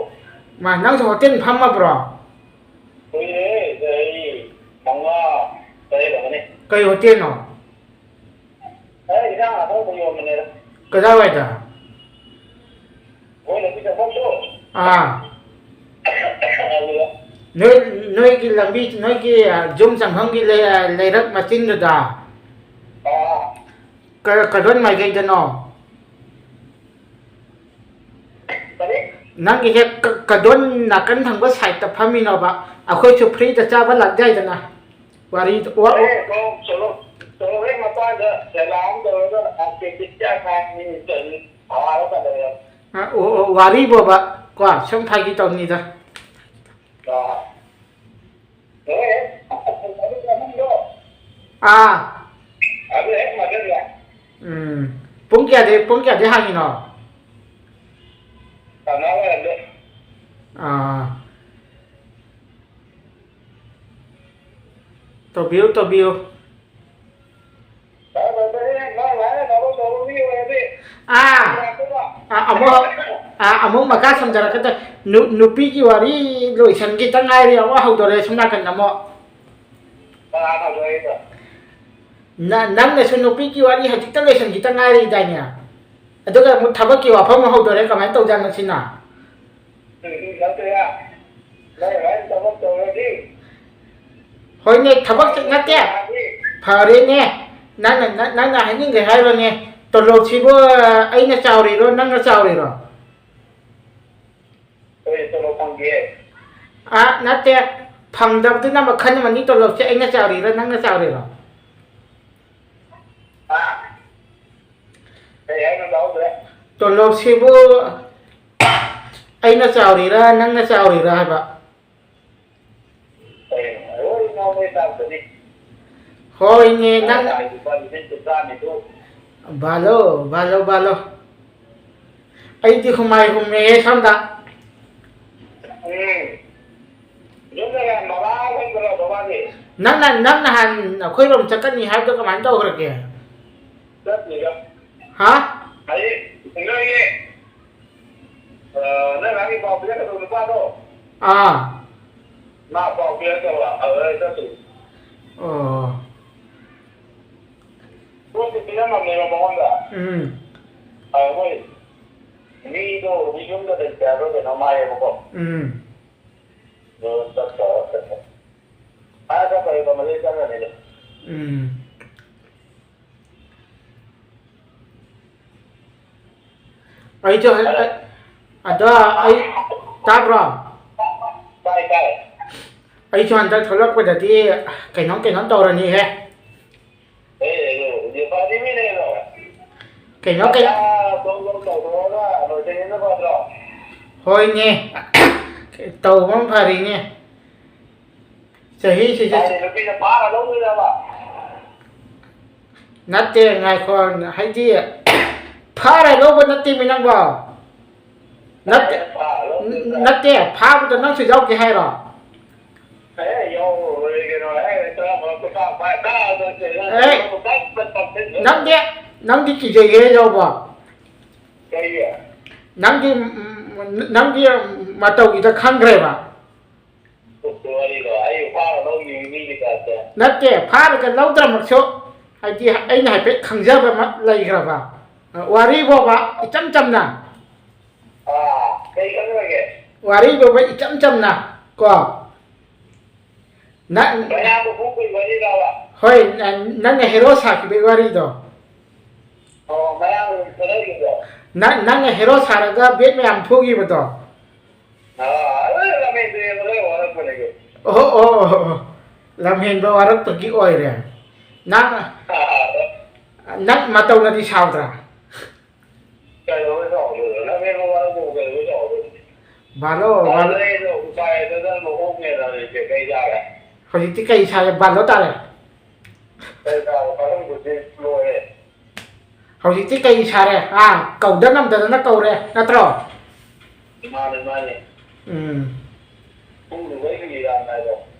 ꯃꯥ, ꯅꯪꯁꯨ ꯍꯣꯇꯦꯜ ꯐꯝꯃꯕ꯭ꯔꯣ? ꯀꯨꯏꯔꯦ, ꯆꯍꯤ ꯃꯉꯥ, ꯇꯔꯦꯠ ꯑꯣꯏꯔꯝꯃꯅꯤ꯫ ꯀꯩ ꯍꯣꯇꯦꯜꯅꯣ? ꯑꯦ, ꯏꯟꯖꯥꯡ ꯑꯍꯥꯎꯕ ꯌꯣꯟꯕꯅꯦꯗ꯫ ꯀꯗꯥꯏꯋꯥꯏꯗ? ꯃꯣꯏ ꯂꯝꯕꯤ ꯆꯠꯐꯝꯗꯣ꯫ ꯑꯥ꯫ ꯑꯗꯨꯗ꯫ ꯅꯣꯏ, ꯅꯣꯏꯒꯤ ꯂꯝꯕꯤ, ꯅꯣꯏꯒꯤ, ꯑ, ꯌꯨꯝ ꯆꯪꯐꯝꯒꯤ ꯂꯩ-, ꯑ, ꯂꯩꯔꯛ ꯃꯆꯤꯟꯗꯨꯗ? ꯑꯥ꯫ ꯀ-, ꯀꯗꯣꯝ ꯃꯥꯏꯀꯩꯗꯅꯣ? ꯀꯔꯤ? ꯅꯪꯒꯤꯁꯦ ꯀ-, ꯀꯗꯣꯝ ꯅꯥꯀꯟ ꯊꯪꯕ ꯁꯥꯏꯠꯇ ꯐꯝꯃꯤꯅꯣꯕ? ꯑꯩꯈꯣꯏꯁꯨ ꯐ꯭ꯔꯤꯗ ꯆꯥꯕ ꯂꯥꯛꯄ ꯌꯥꯏꯗꯅ꯫ ꯋꯥꯔꯤ, ꯋꯥ-, ꯍꯣꯔꯦꯟ ꯁꯣꯔꯣꯛ, ꯁꯣꯔꯣꯛ, ꯁꯣꯔꯣꯛ ꯍꯦꯛ ꯃꯄꯥꯟꯗ ꯁꯦꯂꯥ ꯑꯃ ꯇꯧꯔꯒ ꯑꯥꯔꯀꯦ ꯀꯤꯠꯁ ꯍꯥꯏꯅ ꯃꯤ ꯆꯠꯂꯤ꯫ ꯊꯥꯔ ꯆꯠꯂꯦ꯫ ꯑ, ꯑꯣ, ꯑꯣ, ꯋꯥꯔꯤꯕꯣꯕ꯫ ꯀꯣ, ꯁꯨꯝ ꯐꯥꯒꯤ ꯇꯧꯅꯤꯗ꯫ ꯑꯥ꯫ ꯍꯣꯏ, ꯑꯗꯨ ꯃꯅꯨꯡꯗꯣ꯫ ꯑꯥ꯫ ꯑꯗꯨ ꯍꯦꯛ ꯃꯊꯛꯇ꯫ ꯎꯝ꯫ ꯄꯨꯡ ꯀꯌꯥꯗꯩ, ꯄꯨꯡ ꯀꯌꯥꯗꯩ ꯍꯥꯡꯉꯤꯅꯣ? ꯀꯅꯥ ꯑꯣꯏꯔꯝꯗꯣꯏ? ꯑꯥ꯫ ꯇꯧꯕꯤꯌꯨ, ꯇꯧꯕꯤꯌꯨ꯫ ꯐꯔꯦ, ꯐꯔꯦ, ꯐꯔꯦ, ꯅꯪ ꯍꯥꯏꯅ ꯊꯕꯛ ꯇꯧꯕ ꯃꯤ ꯑꯣꯏꯔꯗꯤ꯫ ꯑꯃꯨꯛ ꯃꯈꯥ ꯁꯝꯖꯔꯛꯀꯗ-, ꯅꯨ-, ꯅꯨꯄꯤꯒꯤ ꯋꯥꯔꯤ ꯂꯣꯏꯁꯟꯈꯤꯇ ꯉꯥꯏꯔꯤ, ꯑꯃꯨꯛ ꯍꯧꯗꯣꯔꯛꯑꯦ ꯁꯣꯝ ꯅꯥꯀꯟꯗ ꯑꯃꯨꯛ꯫ ꯀꯅꯥꯅ ꯍꯧꯗꯣꯔꯛꯏꯅꯣ? ꯅ-, ꯅꯪꯅꯁꯨ ꯅꯨꯄꯤꯒꯤ ꯋꯥꯔꯤ ꯍꯧꯖꯤꯛꯇ ꯂꯣꯏꯁꯟꯈꯤꯇ ꯉꯥꯏꯔꯤꯗꯥꯏꯅꯦ? ꯑꯗꯨꯒ ꯑꯃꯨꯛ ꯊꯕꯛꯀꯤ ꯋꯥꯐꯝ ꯑꯃ ꯍꯧꯗꯣꯔꯛꯑꯦ, ꯀꯃꯥꯏꯅ ꯇꯧꯖꯥꯠꯅꯣ ꯁꯤꯅ? ꯎꯝ, ꯎꯝ, ꯅꯠꯇꯦꯗ꯫ ꯅꯪ ꯑꯗꯨꯃꯥꯏꯅ ꯊꯕꯛ ꯇꯧꯔꯗꯤ꯫ ꯍꯣꯏꯅꯦ, ꯊꯕꯛ ꯆꯤꯛ ꯅꯠꯇꯦ꯫ ꯐꯔꯦꯅꯦ꯫ ꯅꯪꯅ, ꯅꯪ-, ꯅꯪꯅ ꯍꯥꯏꯅꯤꯡꯒꯦ ꯍꯥꯏꯔꯣꯅꯦ꯫ ꯇꯣꯂꯣꯞꯁꯤꯕꯨ ꯑꯩꯅ ꯆꯥꯎꯔꯤꯔꯣ, ꯅꯪꯅ ꯆꯥꯎꯔꯤꯔꯣ? ꯑꯩ ꯇꯣꯂꯣꯞ ꯐꯪꯗꯤꯌꯦ꯫ ꯑ, ꯅꯠꯇꯦ꯫ ꯐꯪꯗꯕꯗꯨꯅ ꯃꯈꯜ ꯑꯃꯅꯤ, ꯇꯣꯂꯣꯞꯁꯦ ꯑꯩꯅ ꯆꯥꯎꯔꯤꯔꯣ, ꯅꯪꯅ ꯆꯥꯎꯔꯤꯔꯣ? ꯍꯥ? ꯀꯩ ꯍꯥꯏꯅꯣ ꯇꯥꯍꯧꯗ꯭ꯔꯦ? ꯇꯣꯂꯣꯞꯁꯤꯕꯨ ꯑꯩꯅ ꯆꯥꯎꯔꯤꯔꯥ, ꯅꯪꯅ ꯆꯥꯎꯔꯤꯔꯥ ꯍꯥꯏꯕ? ꯀꯩꯅꯣ? ꯍꯣꯏ, ꯏꯅꯥꯎ, ꯅꯣꯏ ꯇꯥꯛꯄꯅꯤ꯫ ꯍꯣꯏꯅꯦ, ꯅꯪ ꯂꯨꯄꯥ ꯂꯤꯁꯤꯡ ꯀꯨꯟꯊ꯭ꯔꯥ ꯅꯤꯐꯨ꯫ ꯕꯥꯂꯣ, ꯕꯥꯂꯣ, ꯕꯥꯂꯣ꯫ ꯑꯩꯗꯤ ꯍꯨꯃꯥꯏ ꯍꯨꯝꯃꯦꯍꯦ ꯁꯣꯝꯗ꯫ ꯎꯝ꯫ ꯌꯨꯝꯗ ꯌꯥꯝ ꯕꯕꯥ ꯂꯩꯕ꯭ꯔꯣ, ꯕꯕꯥꯗꯤ? ꯅꯪꯅ, ꯅꯪ ꯅꯍꯥꯟ ꯑꯩꯈꯣꯏꯔꯣꯝ ꯆꯠꯀꯅꯤ ꯍꯥꯏꯕꯗꯣ ꯀꯃꯥꯏꯅ ꯇꯧꯈ꯭ꯔꯒꯦ? ꯆꯠꯇ꯭ꯔꯤꯗ꯫ ꯍꯥ? ꯍꯌꯦꯡ ꯅꯣꯏꯒꯤ, ꯑ, ꯅꯪ ꯅꯍꯥꯟꯒꯤ ꯄꯥꯎ ꯄꯤꯔꯛꯀꯗꯧꯕ ꯅꯨꯄꯥꯗꯣ? ꯑꯥ꯫ ꯃꯥ ꯄꯥꯎ ꯄꯤꯔꯛꯇꯕ, ꯑꯗꯨꯗ ꯑꯩ ꯆꯠꯇ꯭ꯔꯤ꯫ ꯑꯣ꯫ ꯄꯣꯠꯇꯤ ꯄꯤꯔꯝꯃꯕꯅꯦꯕ ꯃꯉꯣꯟꯗ꯫ ꯎꯝ꯫ ꯑ, ꯃꯣꯏ ꯃꯤꯗꯣ ꯍꯧꯖꯤꯛ ꯌꯨꯝꯗ ꯂꯩꯇꯦ ꯍꯥꯏꯕ꯭ꯔ ꯀꯩꯅꯣꯝ ꯍꯥꯏꯌꯦꯕꯀꯣ꯫ ꯎꯝ꯫ ꯑꯗꯣ ꯆꯠꯇꯕ ꯆꯠꯇꯕ꯫ ꯑꯥ, ꯆꯠꯄ ꯍꯥꯏꯗꯣ ꯃꯁꯤ ꯆꯪꯉꯅꯤꯗ꯫ ꯎꯝ꯫ ꯑꯩꯁꯨ ꯍꯟ-, ꯍꯜꯂꯣ꯫ ꯑꯗꯣ ꯑꯩ, ꯇꯥꯕ꯭ꯔꯣ? ꯇꯥꯏ, ꯇꯥꯏ꯫ ꯑꯩꯁꯨ ꯍꯟꯗꯛ ꯊꯣꯛꯂꯛꯄꯗꯗꯤ ꯀꯩꯅꯣꯝ ꯀꯩꯅꯣꯝ ꯇꯧꯔꯅꯤꯍꯦ꯫ ꯑꯦ, ꯑꯦ, ꯑꯦ, ꯐꯅꯤ ꯃꯤꯅꯦ ꯀꯩꯅꯣ? ꯀꯩꯅꯣ, ꯀꯩꯅꯣ? ꯑꯥ, ꯇꯧ, ꯇꯧ, ꯇꯧꯊꯣꯛꯑꯒ ꯂꯣꯏꯁꯤꯟꯒꯤꯕꯅ ꯐꯠꯇ꯭ꯔꯣ? ꯍꯣꯏꯅꯦ꯫ ꯇꯧꯕꯅ ꯐꯔꯤꯅꯦ꯫ ꯆꯍꯤꯁꯤꯁꯨ ꯍꯥꯏꯗꯤ ꯅꯨꯄꯤꯅ ꯐꯥꯔ ꯂꯧꯗꯣꯏꯔꯕ? ꯅꯠꯇꯦ, ꯉꯥꯏꯈꯣ, ꯍꯥꯏꯗꯤ, ꯐꯥꯔ ꯂꯧꯕ ꯅꯠꯇꯦꯃꯤ ꯅꯪꯕꯣ꯫ ꯅꯠꯇꯦ, ꯐꯥꯔ ꯂꯧꯗꯣꯏꯔ? ꯅꯠꯇꯦ, ꯐꯥꯕꯗ ꯅꯪꯁꯨ ꯌꯥꯎꯒꯦ ꯍꯥꯏꯔꯣ? ꯑꯦ, ꯌꯥꯎꯔꯣꯏ ꯀꯩꯅꯣ, ꯑꯦ, ꯇꯔꯥꯃꯉꯥ ꯀꯨꯟꯊ꯭ꯔꯥ ꯄꯥꯏ, ꯇꯔꯥ ꯆꯠꯁꯦ, ꯑꯦ, ꯇꯔꯥꯃꯉꯥ ꯀꯨꯟꯊ꯭ꯔꯥ ꯅꯪꯗꯤ, ꯅꯪꯗꯤ ꯀꯤꯖꯩꯍꯦ ꯌꯥꯎꯕ꯫ ꯀꯩꯒꯤ? ꯅꯪꯒꯤ ꯎꯝ, ꯅꯪꯒꯤ ꯃꯇꯧꯒꯤꯗ ꯈꯪꯈ꯭ꯔꯦꯕ꯫ ꯋꯥꯔꯤꯗꯣ ꯑꯩ ꯐꯥꯔ ꯂꯧꯅꯤ ꯃꯤꯒꯤ ꯇꯥꯏꯞꯇ꯫ ꯅꯠꯇꯦ, ꯐꯥꯔꯒ ꯂꯧꯗ꯭ꯔꯃꯛꯁꯨ, ꯍꯥꯏꯗꯤ ꯑꯩꯅ ꯍꯥꯏꯐꯦꯠ ꯈꯪꯖꯕ ꯑꯃ ꯂꯩꯈ꯭ꯔꯕ꯫ ꯋꯥꯔꯤ ꯐꯥꯎꯕ ꯏꯆꯝ ꯆꯝꯅ꯫ ꯑꯥ, ꯀꯩ ꯈꯪꯈ꯭ꯔꯒꯦ? ꯋꯥꯔꯤ ꯐꯥꯎꯕ ꯏꯆꯝ ꯆꯝꯅ ꯀꯣ꯫ ꯅꯪ ꯃꯌꯥꯝꯕ ꯐꯨꯕꯩ ꯋꯥꯔꯤꯔꯕ? ꯍꯣꯏ, ꯅ-, ꯅꯪꯅ ꯍꯦꯔꯣ ꯁꯥꯈꯤꯕꯒꯤ ꯋꯥꯔꯤꯗꯣ꯫ ꯑꯣ, ꯃꯌꯥꯝꯕ ꯐꯨꯅꯈꯤꯕꯗꯣ? ꯅꯪ, ꯅꯪꯅ ꯍꯦꯔꯣ ꯁꯥꯔꯒ ꯕꯦꯠ ꯃꯌꯥꯝ ꯐꯨꯈꯤꯕꯗꯣ꯫ ꯑꯥ, ꯑꯗꯨ ꯂꯝꯍꯦꯟ ꯇꯨꯔꯦꯟꯗ ꯂꯣꯏ ꯋꯥꯔꯛꯄꯅꯦ ꯀꯩꯅꯣ꯫ ꯑꯣꯍꯣ, ꯑꯣ, ꯑꯣ, ꯑꯣ꯫ ꯂꯝꯍꯦꯟꯕ ꯋꯥꯔꯛꯄꯒꯤ ꯑꯣꯏꯔꯦ꯫ ꯅꯪ, ꯑꯥ, ꯑꯥ꯫ ꯅꯪ ꯃꯇꯧꯅꯗꯤ ꯁꯥꯎꯗ꯭ꯔꯥ? ꯀꯩꯗꯧꯕꯩ ꯁꯥꯎꯗꯣꯏꯅꯣ? ꯂꯝꯍꯦꯟꯕ ꯋꯥꯔꯛꯄꯕꯨ ꯀꯩꯗꯧꯕꯩ ꯁꯥꯎꯗꯣꯏꯅꯣ? ꯕꯥꯂꯣ, ꯕꯥꯂꯣ꯫ ꯑꯗꯨꯗꯩꯗ ꯎꯄꯥꯏ ꯂꯩꯇꯗꯅ ꯃꯀꯣꯛ ꯃꯦꯟꯔꯦ ꯍꯧꯖꯤꯛꯇꯤ꯫ ꯀꯩ ꯆꯥꯔꯦ? ꯍꯧꯖꯤꯛꯇꯤ ꯀꯩ ꯁꯥꯔꯦ? ꯕꯥꯂꯣ ꯇꯥꯔꯦ꯫ ꯀꯩ ꯆꯥꯔꯦ? ꯄꯥꯈꯪ ꯈꯨꯗꯤ ꯂꯣꯏꯔꯦ꯫ ꯍꯧꯖꯤꯛꯇꯤ ꯀꯩ ꯁꯥꯔꯦ? ꯑꯥ, ꯀꯧꯗ ꯉꯝꯗꯗꯅ ꯀꯧꯔꯦ, ꯅꯠꯇ꯭ꯔꯣ? ꯃꯥꯅꯦ, ꯃꯥꯅꯦ꯫ ꯎꯝ꯫ ꯐꯨꯔꯨꯕꯩ ꯏꯔꯥꯟ ꯍꯥꯏꯗꯣ꯫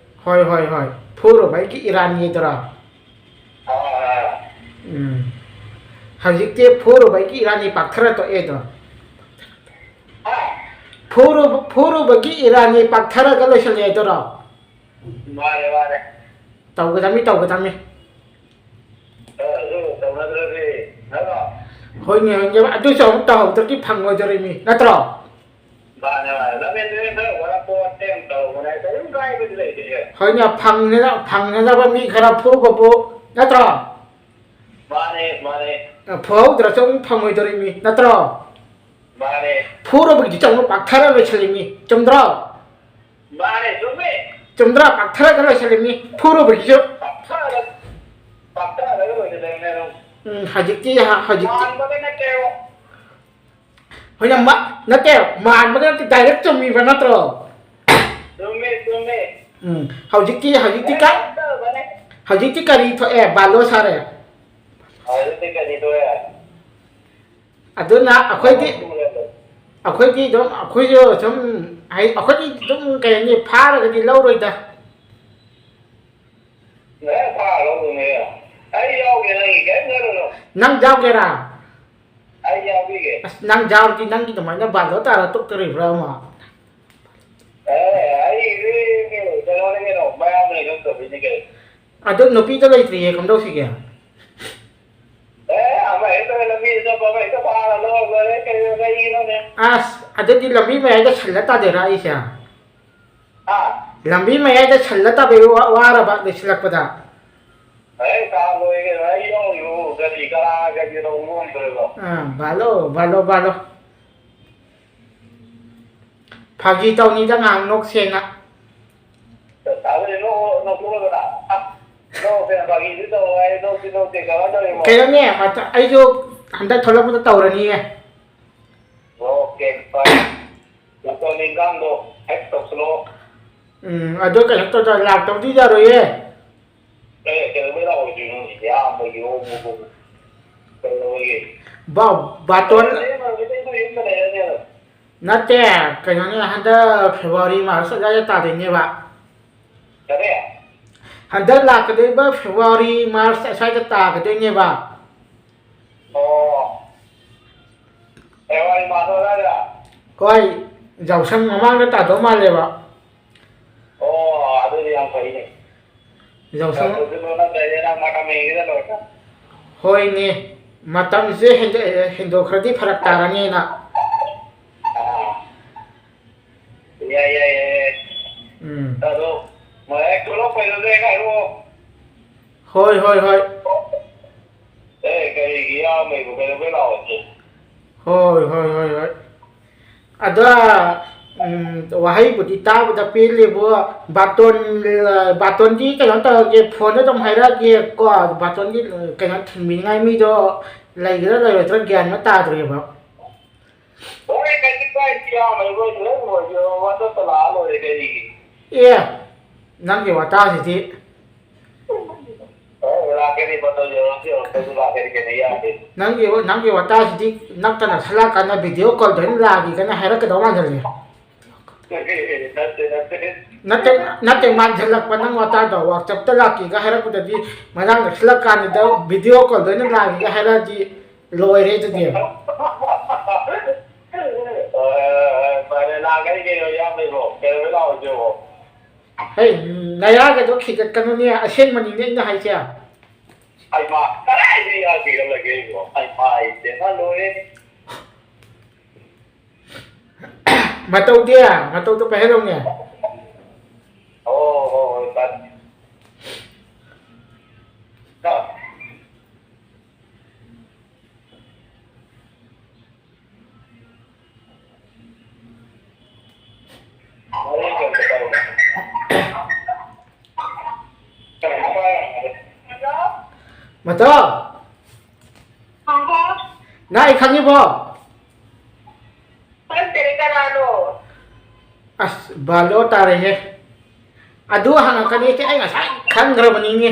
ꯍꯣꯏ, ꯍꯣꯏ, ꯍꯣꯏ꯫ ꯐꯨꯔꯨꯕꯩꯒꯤ ꯏꯔꯥꯟ ꯍꯥꯏꯗꯨꯔꯣ? ꯑꯥ, ꯑꯥ꯫ ꯎꯝ꯫ ꯍꯧꯖꯤꯛꯇꯤ ꯐꯨꯔꯨꯕꯒꯤ ꯏꯔꯥꯟꯗꯤ ꯄꯥꯛꯊꯔ ꯇꯣꯛꯑꯦꯗꯣ꯫ ꯍꯥ? ꯐꯨꯔꯨ-, ꯐꯨꯔꯨꯕꯒꯤ ꯏꯔꯥꯟꯗꯤ ꯄꯥꯛꯊꯔꯒ ꯂꯣꯏꯁꯤꯜꯂꯦ ꯍꯥꯏꯗꯨꯔꯣ? ꯃꯥꯅꯦ, ꯃꯥꯅꯦ꯫ ꯇꯧꯒꯗꯝꯅꯤ, ꯇꯧꯒꯗꯝꯅꯤ꯫ ꯑ, ꯑꯗꯨ ꯇꯧꯅꯗ꯭ꯔꯗꯤ, ꯅꯠꯇ꯭ꯔꯣ? ꯍꯣꯏꯅꯦ, ꯍꯣꯏꯅꯦ, ꯑꯗꯨꯁꯨ ꯑꯃꯨꯛ ꯇꯧꯍꯧꯗ꯭ꯔꯗꯤ ꯐꯪꯉꯣꯏꯗꯧꯔꯤꯃꯤ, ꯅꯠꯇ꯭ꯔꯣ? ꯃꯥꯅꯦ, ꯃꯥꯅꯦ꯫ ꯂꯝꯍꯦꯟꯗꯨꯅ ꯈꯔ ꯋꯥꯔꯛꯄ ꯋꯥꯠꯄ ꯌꯥꯝ ꯇꯧꯕꯅꯦ, ꯀꯔꯤꯝ ꯀꯥꯏꯕꯗꯤ ꯂꯩꯇꯦꯍꯦ꯫ ꯍꯣꯏꯅꯦ, ꯐꯪꯅ-, ꯐꯪꯅꯅꯕ ꯃꯤ ꯈꯔ ꯐꯨꯕꯕꯨ, ꯅꯠꯇ꯭ꯔꯣ? ꯃꯥꯅꯦ, ꯃꯥꯅꯦ꯫ ꯐꯨꯍꯧꯗ꯭ꯔꯁꯨ ꯑꯃꯨꯛ ꯐꯪꯉꯣꯏꯗꯧꯔꯤꯃꯤ, ꯅꯠꯇ꯭ꯔꯣ? ꯃꯥꯅꯦ꯫ ꯐꯨꯔꯨꯕꯒꯤꯗꯤ ꯆꯥꯎꯅ ꯄꯥꯛꯊꯔ ꯂꯣꯏꯁꯤꯜꯂꯤꯃꯤ, ꯆꯨꯝꯗ꯭ꯔꯣ? ꯃꯥꯅꯦ, ꯆꯨꯝꯃꯦ꯫ ꯆꯨꯝꯗ꯭ꯔꯥ? ꯄꯥꯛꯊꯔꯒ ꯂꯣꯏꯁꯤꯜꯂꯤꯃꯤ, ꯐꯨꯔꯨꯕꯒꯤꯁꯨ꯫ ꯄꯥꯛꯊꯔꯒ, ꯄꯥꯛꯊꯔꯒ ꯂꯣꯏꯁꯤꯜꯂꯤꯃꯤ ꯑꯗꯨꯝ꯫ ꯎꯝ, ꯍꯧꯖꯤꯛꯇꯤ, ꯍꯧꯖꯤꯛꯇꯤ꯫ ꯃꯥꯟꯕꯒ ꯅꯠꯇꯦꯕ꯫ ꯍꯣꯏꯅꯦ, ꯃꯥ-, ꯅꯠꯇꯦ, ꯃꯥꯟꯕꯒ ꯅꯠꯇꯦ, direct ꯆꯨꯝꯃꯤꯕ ꯅꯠꯇ꯭ꯔꯣ? ꯆꯨꯝꯃꯦ, ꯆꯨꯝꯃꯦ꯫ ꯎꯝ, ꯍꯧꯖꯤꯛꯇꯤ, ꯍꯧꯖꯤꯛꯇꯤ ꯀ-, ꯍꯦꯛꯇ ꯃꯥꯟꯅꯩ꯫ ꯍꯧꯖꯤꯛꯇꯤ ꯀꯔꯤ ꯊꯣꯛꯑꯦ? ꯕꯥꯂꯣ ꯁꯥꯔꯦ꯫ ꯍꯧꯖꯤꯛꯇꯤ ꯀꯔꯤ ꯊꯣꯛꯑꯦ? ꯑꯗꯨꯅ ꯑꯩꯈꯣꯏꯗꯤ, ꯑꯃ ꯊꯣꯛꯑꯦ꯫ ꯑꯩꯈꯣꯏꯗꯤ ꯑꯗꯨꯝ, ꯑꯩꯈꯣꯏꯁꯨ ꯁꯨꯝ, ꯍꯥꯏ-, ꯑꯩꯈꯣꯏꯗꯤ ꯑꯗꯨꯝ, ꯀꯩ ꯍꯥꯏꯅꯤ, ꯐꯥꯔꯒꯗꯤ ꯂꯧꯔꯣꯏꯗ꯫ ꯅꯪ ꯐꯥꯔ ꯂꯧꯗꯧꯅꯦ꯫ ꯑꯩ ꯌꯥꯎꯒꯦ, ꯅꯪꯒꯤ ꯀꯔꯤꯝ ꯈꯜꯂꯨꯅꯨ꯫ ꯅꯪ ꯌꯥꯎꯒꯦꯔꯥ? ꯑꯩ ꯌꯥꯎꯕꯤꯒꯦ꯫ ꯑꯁ, ꯅꯪ ꯌꯥꯎꯔꯗꯤ ꯅꯪꯒꯤ ꯑꯗꯨꯃꯥꯏꯅ ꯕꯥꯗꯣ ꯇꯥꯔ ꯇꯣꯛꯇꯣꯔꯤꯕ꯭ꯔꯥ ꯑꯃ? ꯑꯦ, ꯑꯩꯗꯤ ꯀꯩꯅꯣꯅꯤ ꯀꯩꯅꯣ, ꯃꯌꯥꯝꯅ ꯈꯪꯗꯕꯩꯅꯤ ꯀꯩꯅꯣ꯫ ꯑꯗꯨ ꯅꯨꯄꯤꯗꯣ ꯂꯩꯇ꯭ꯔꯤꯌꯦ, ꯀꯝꯗꯧꯁꯤꯒꯦ? ꯑꯦ, ꯑꯃ ꯍꯦꯛꯇ ꯂꯝꯕꯤꯗ ꯆꯠꯄ ꯑꯃ ꯍꯦꯛꯇ ꯐꯥꯔ ꯂꯧꯔ ꯂꯣꯏꯔꯦ, ꯀꯩꯅꯣ, ꯀꯩꯒꯤꯅꯣꯅꯦ? ꯑꯁ, ꯑꯗꯨꯗꯤ ꯂꯝꯕꯤ ꯃꯌꯥꯏꯗ ꯁꯤꯜꯂ ꯇꯥꯗꯣꯏꯔꯥ ꯑꯩꯁꯦ? ꯍꯥ? ꯂꯝꯕꯤ ꯃꯌꯥꯏꯗ ꯁꯤꯜꯂ ꯇꯥꯕꯩ ꯋꯥ-, ꯋꯥꯔꯕ ꯂꯣꯏꯁꯤꯜꯂꯛꯄꯗ? ꯑꯦ, ꯇꯥ ꯂꯣꯏꯔꯦ ꯀꯩꯅꯣ, ꯑꯩ ꯌꯥꯎꯔꯤꯕꯨ ꯀꯔꯤ ꯀꯅꯥꯒꯗꯤ ꯂꯧꯕ ꯉꯝꯗ꯭ꯔꯦꯕ꯫ ꯑꯥ, ꯚꯥꯂꯣ, ꯚꯥꯂꯣ, ꯚꯥꯂꯣ꯫ ꯐꯥꯒꯤ ꯇꯧꯅꯤꯗ, ꯉꯥꯏꯍꯥꯛ ꯅꯣꯛꯁꯦꯅ꯫ ꯇꯥꯕꯅꯦ, ꯅꯣꯛꯑꯣ, ꯅꯣꯛꯊꯣꯛꯑꯣꯗꯅ꯫ ꯑ, ꯅꯣꯛꯑꯣ, ꯀꯩꯅꯣ, ꯐꯥꯒꯤꯁꯨ ꯇꯧ ꯍꯥꯏ, ꯅꯣꯛꯁꯨ ꯅꯣꯛꯇꯦ, ꯀꯃꯥꯏꯅ ꯇꯧꯔꯤꯅꯣ? ꯀꯩꯅꯣꯅꯦ, ꯃꯊ-, ꯑꯩꯁꯨ ꯍꯟꯗꯛ ꯊꯣꯛꯂꯛꯄꯗ ꯇꯧꯔꯅꯤꯌꯦ꯫ ꯑꯣꯀꯦ, ꯐꯔꯦ꯫ ꯃꯇꯝ ꯏꯟꯖꯥꯡꯗꯣ ꯍꯦꯛ ꯇꯧꯁꯜꯂꯛꯑꯣ꯫ ꯎꯝ, ꯑꯗꯣ ꯀꯩꯅꯣ ꯇꯧꯗ, ꯂꯥꯛꯇꯕꯗꯤ ꯌꯥꯔꯣꯏꯌꯦ꯫ ꯑꯦ, ꯀꯩꯗꯧꯕꯩ ꯂꯥꯛꯑꯣꯏꯗꯣꯏꯅꯣ? ꯏꯌꯥꯝꯕꯒꯤ ꯍꯣꯃꯣ ꯍꯣꯃꯣ꯫ ꯀꯩꯗꯧꯕꯒꯤ? ꯕꯥ-, ꯕꯥꯇꯣꯟ ꯀꯩꯗꯧꯕꯩ ꯂꯥꯛꯑꯣꯏꯗꯣꯏꯅꯣ? ꯌꯨꯝꯗ ꯂꯩꯔꯅꯦꯕ꯫ ꯅꯠꯇꯦ, ꯀꯩꯅꯣꯅꯦ, ꯍꯟꯗꯛ ꯐꯦꯕ꯭ꯔꯨꯋꯥꯔꯤ, ꯃꯥꯔꯆ ꯑꯗꯨꯋꯥꯏꯗ ꯇꯥꯗꯣꯏꯅꯦꯕ꯫ ꯀꯔꯤ? ꯍꯟꯗꯛ ꯂꯥꯛꯀꯗꯧꯔꯤꯕ ꯐꯦꯕ꯭ꯔꯨꯋꯥꯔꯤ, ꯃꯥꯔꯆ ꯑꯁ꯭ꯋꯥꯏꯗ ꯇꯥꯒꯗꯣꯏꯅꯦꯕ꯫ ꯑꯣ꯫ ꯐꯦꯕ꯭ꯔꯨꯋꯥꯔꯤ, ꯃꯥꯔꯆ ꯑꯗꯨꯋꯥꯏꯗ? ꯍꯣꯏ, ꯌꯥꯎꯁꯪ ꯃꯃꯥꯡꯗ ꯇꯥꯗꯧ ꯃꯥꯜꯂꯦꯕ꯫ ꯑꯣ, ꯑꯗꯨꯗꯤ ꯌꯥꯝ ꯐꯩꯅꯦ꯫ ꯌꯥꯎꯁꯪ ꯌꯥꯎꯁꯪꯁꯨ ꯂꯣꯟꯅꯗ꯭ꯔꯦ, ꯅꯪ ꯃꯇꯝ ꯍꯦꯟꯒꯦꯗ ꯂꯣꯏꯅ꯫ ꯍꯣꯏꯅꯦ, ꯃꯇꯝꯁꯦ ꯍꯦꯟꯗꯣꯛ-, ꯍꯦꯟꯗꯣꯛꯈ꯭ꯔꯗꯤ ꯐꯔꯛ ꯇꯥꯔꯅꯤꯅ꯫ ꯑꯥ꯫ ꯌꯥꯏ, ꯌꯥꯏ, ꯌꯥꯏ, ꯌꯥꯏ꯫ ꯎꯝ꯫ ꯑꯗꯣ, ꯃꯌꯥꯏ ꯊꯣꯛꯂꯛꯄꯩꯗꯨꯗ ꯍꯦꯛ ꯍꯥꯏꯔꯛꯑꯣ꯫ ꯍꯣꯏ, ꯍꯣꯏ, ꯍꯣꯏ꯫ ꯑꯦ, ꯀꯔꯤꯒꯤ ꯏꯌꯥꯝꯕꯩꯕꯨ ꯀꯩꯗꯧꯕꯩ ꯂꯥꯛꯑꯣꯏꯗ꯭ꯔꯤꯅꯣ? ꯍꯣꯏ, ꯍꯣꯏ, ꯍꯣꯏ, ꯍꯣꯏ꯫ ꯑꯗꯣ, ꯎꯝ, ꯋꯥꯍꯩꯕꯨꯗꯤ ꯇꯥꯕꯗ ꯄꯦꯜꯂꯦꯕꯨ, ꯕꯥꯇꯣꯟ, ꯕꯥꯇꯣꯟꯗꯤ ꯀꯩꯅꯣ ꯇꯧꯔꯒꯦ, ꯐꯣꯟꯗ ꯑꯗꯨꯝ ꯍꯥꯏꯔꯛꯑꯒꯦ ꯀꯣ, ꯕꯥꯇꯣꯟꯗꯤ ꯀꯩꯅꯣ ꯊꯤꯟꯕꯤꯅꯤꯡꯉꯥꯏ ꯃꯤꯗꯣ ꯂꯩꯒꯗ꯭ꯔꯥ ꯂꯩꯔꯣꯏꯗ꯭ꯔꯥ ꯒ꯭ꯌꯥꯟ ꯑꯃ ꯇꯥꯗ꯭ꯔꯦꯕ꯫ ꯍꯣꯏ, ꯀꯩꯁꯨ ꯀꯥꯏꯗꯦ, ꯌꯥꯝ ꯂꯩꯔꯣꯏ, ꯂꯩꯔꯣꯏ, ꯋꯥꯆꯞꯇ ꯂꯥꯛꯑ ꯂꯣꯏꯔꯦ, ꯀꯔꯤꯒꯤ? ꯑꯦ, ꯅꯪꯒꯤ ꯋꯥꯇꯥꯁꯤꯗꯤ꯫ ꯑꯦ, ꯂꯥꯛꯀꯅꯤ, ꯃꯇꯝ ꯌꯧꯔꯁꯨ ꯌꯧꯔꯛꯇ꯭ꯔꯁꯨ ꯂꯥꯛꯀꯅꯤ, ꯀꯩꯅꯣ ꯌꯥꯗꯦ꯫ ꯅꯪꯒꯤ, ꯅꯪꯒꯤ ꯋꯥꯇꯥꯁꯤꯗꯤ ꯅꯛꯇꯅ ꯁꯂꯥꯛꯀꯥꯟꯗ ꯚꯤꯗꯤꯑꯣ ꯀꯣꯜꯗ ꯑꯣꯏꯅ ꯂꯥꯛꯑꯒꯦ ꯀꯥꯏꯅ ꯍꯥꯏꯔꯛꯀꯗꯧ ꯃꯥꯟꯁꯤꯜꯂꯛꯑꯦ꯫ ꯅꯠꯇꯦ, ꯅꯠꯇꯦ꯫ ꯅꯠꯇꯦ, ꯅꯠꯇꯦ, ꯃꯥꯟꯁꯤꯜꯂꯛꯄ ꯅꯪ ꯋꯥꯇꯥꯗꯣ꯫ ꯋꯥꯆꯞꯇ ꯂꯥꯛꯀꯦꯒ ꯍꯥꯏꯔꯛꯄꯗꯗꯤ, ꯃꯌꯥꯡ ꯅꯛꯁꯤꯜꯂꯛ ꯀꯥꯟꯗꯨꯗ ꯚꯤꯗꯤꯑꯣ ꯀꯣꯜꯗ ꯑꯣꯏꯅ ꯂꯥꯛꯀꯦꯒ ꯍꯥꯏꯔꯛꯑꯗꯤ ꯂꯣꯏꯔꯦ ꯑꯗꯨꯗꯤ꯫ ꯍꯧꯖꯤꯛ꯫ ꯍꯩ, ꯅꯌꯥꯒꯗꯣ ꯈꯤꯒꯠꯀꯅꯨꯅꯦ, ꯑꯁꯦꯡꯕꯅꯤꯅꯦ ꯑꯩꯅ ꯍꯥꯏꯁꯦ꯫ ꯑꯩꯃ, ꯀꯗꯥꯏꯗ ꯌꯥ ꯈꯤꯒꯠꯂꯒꯦ ꯑꯩꯕꯣ? ꯑꯩꯃ, ꯑꯩ ꯄꯦꯝꯃ ꯂꯣꯏꯔꯦ꯫ ꯃꯇꯧꯗꯤ, ꯃꯇꯧꯗꯣ ꯄꯥꯏꯍꯜꯂꯧꯅꯦ꯫ ꯑꯣ, ꯍꯣ, ꯍꯣꯏ, ꯇꯥꯏ꯫ ꯇꯥ꯫ ꯃꯇꯣ! ꯍꯥꯎꯕ? ꯅꯪ ꯑꯩ ꯈꯪꯉꯤꯕꯣ? ꯈꯪꯗꯦꯅꯦ, ꯀꯅꯥꯅꯣ? ꯑꯁ, ꯕꯥꯂꯣ ꯇꯥꯔꯦꯍꯦ꯫ ꯑꯗꯨ ꯍꯪꯉꯛꯀꯅꯤ ꯑꯩ ꯉꯁꯥꯏ ꯈꯪꯈ꯭ꯔꯕꯅꯤꯅꯦ꯫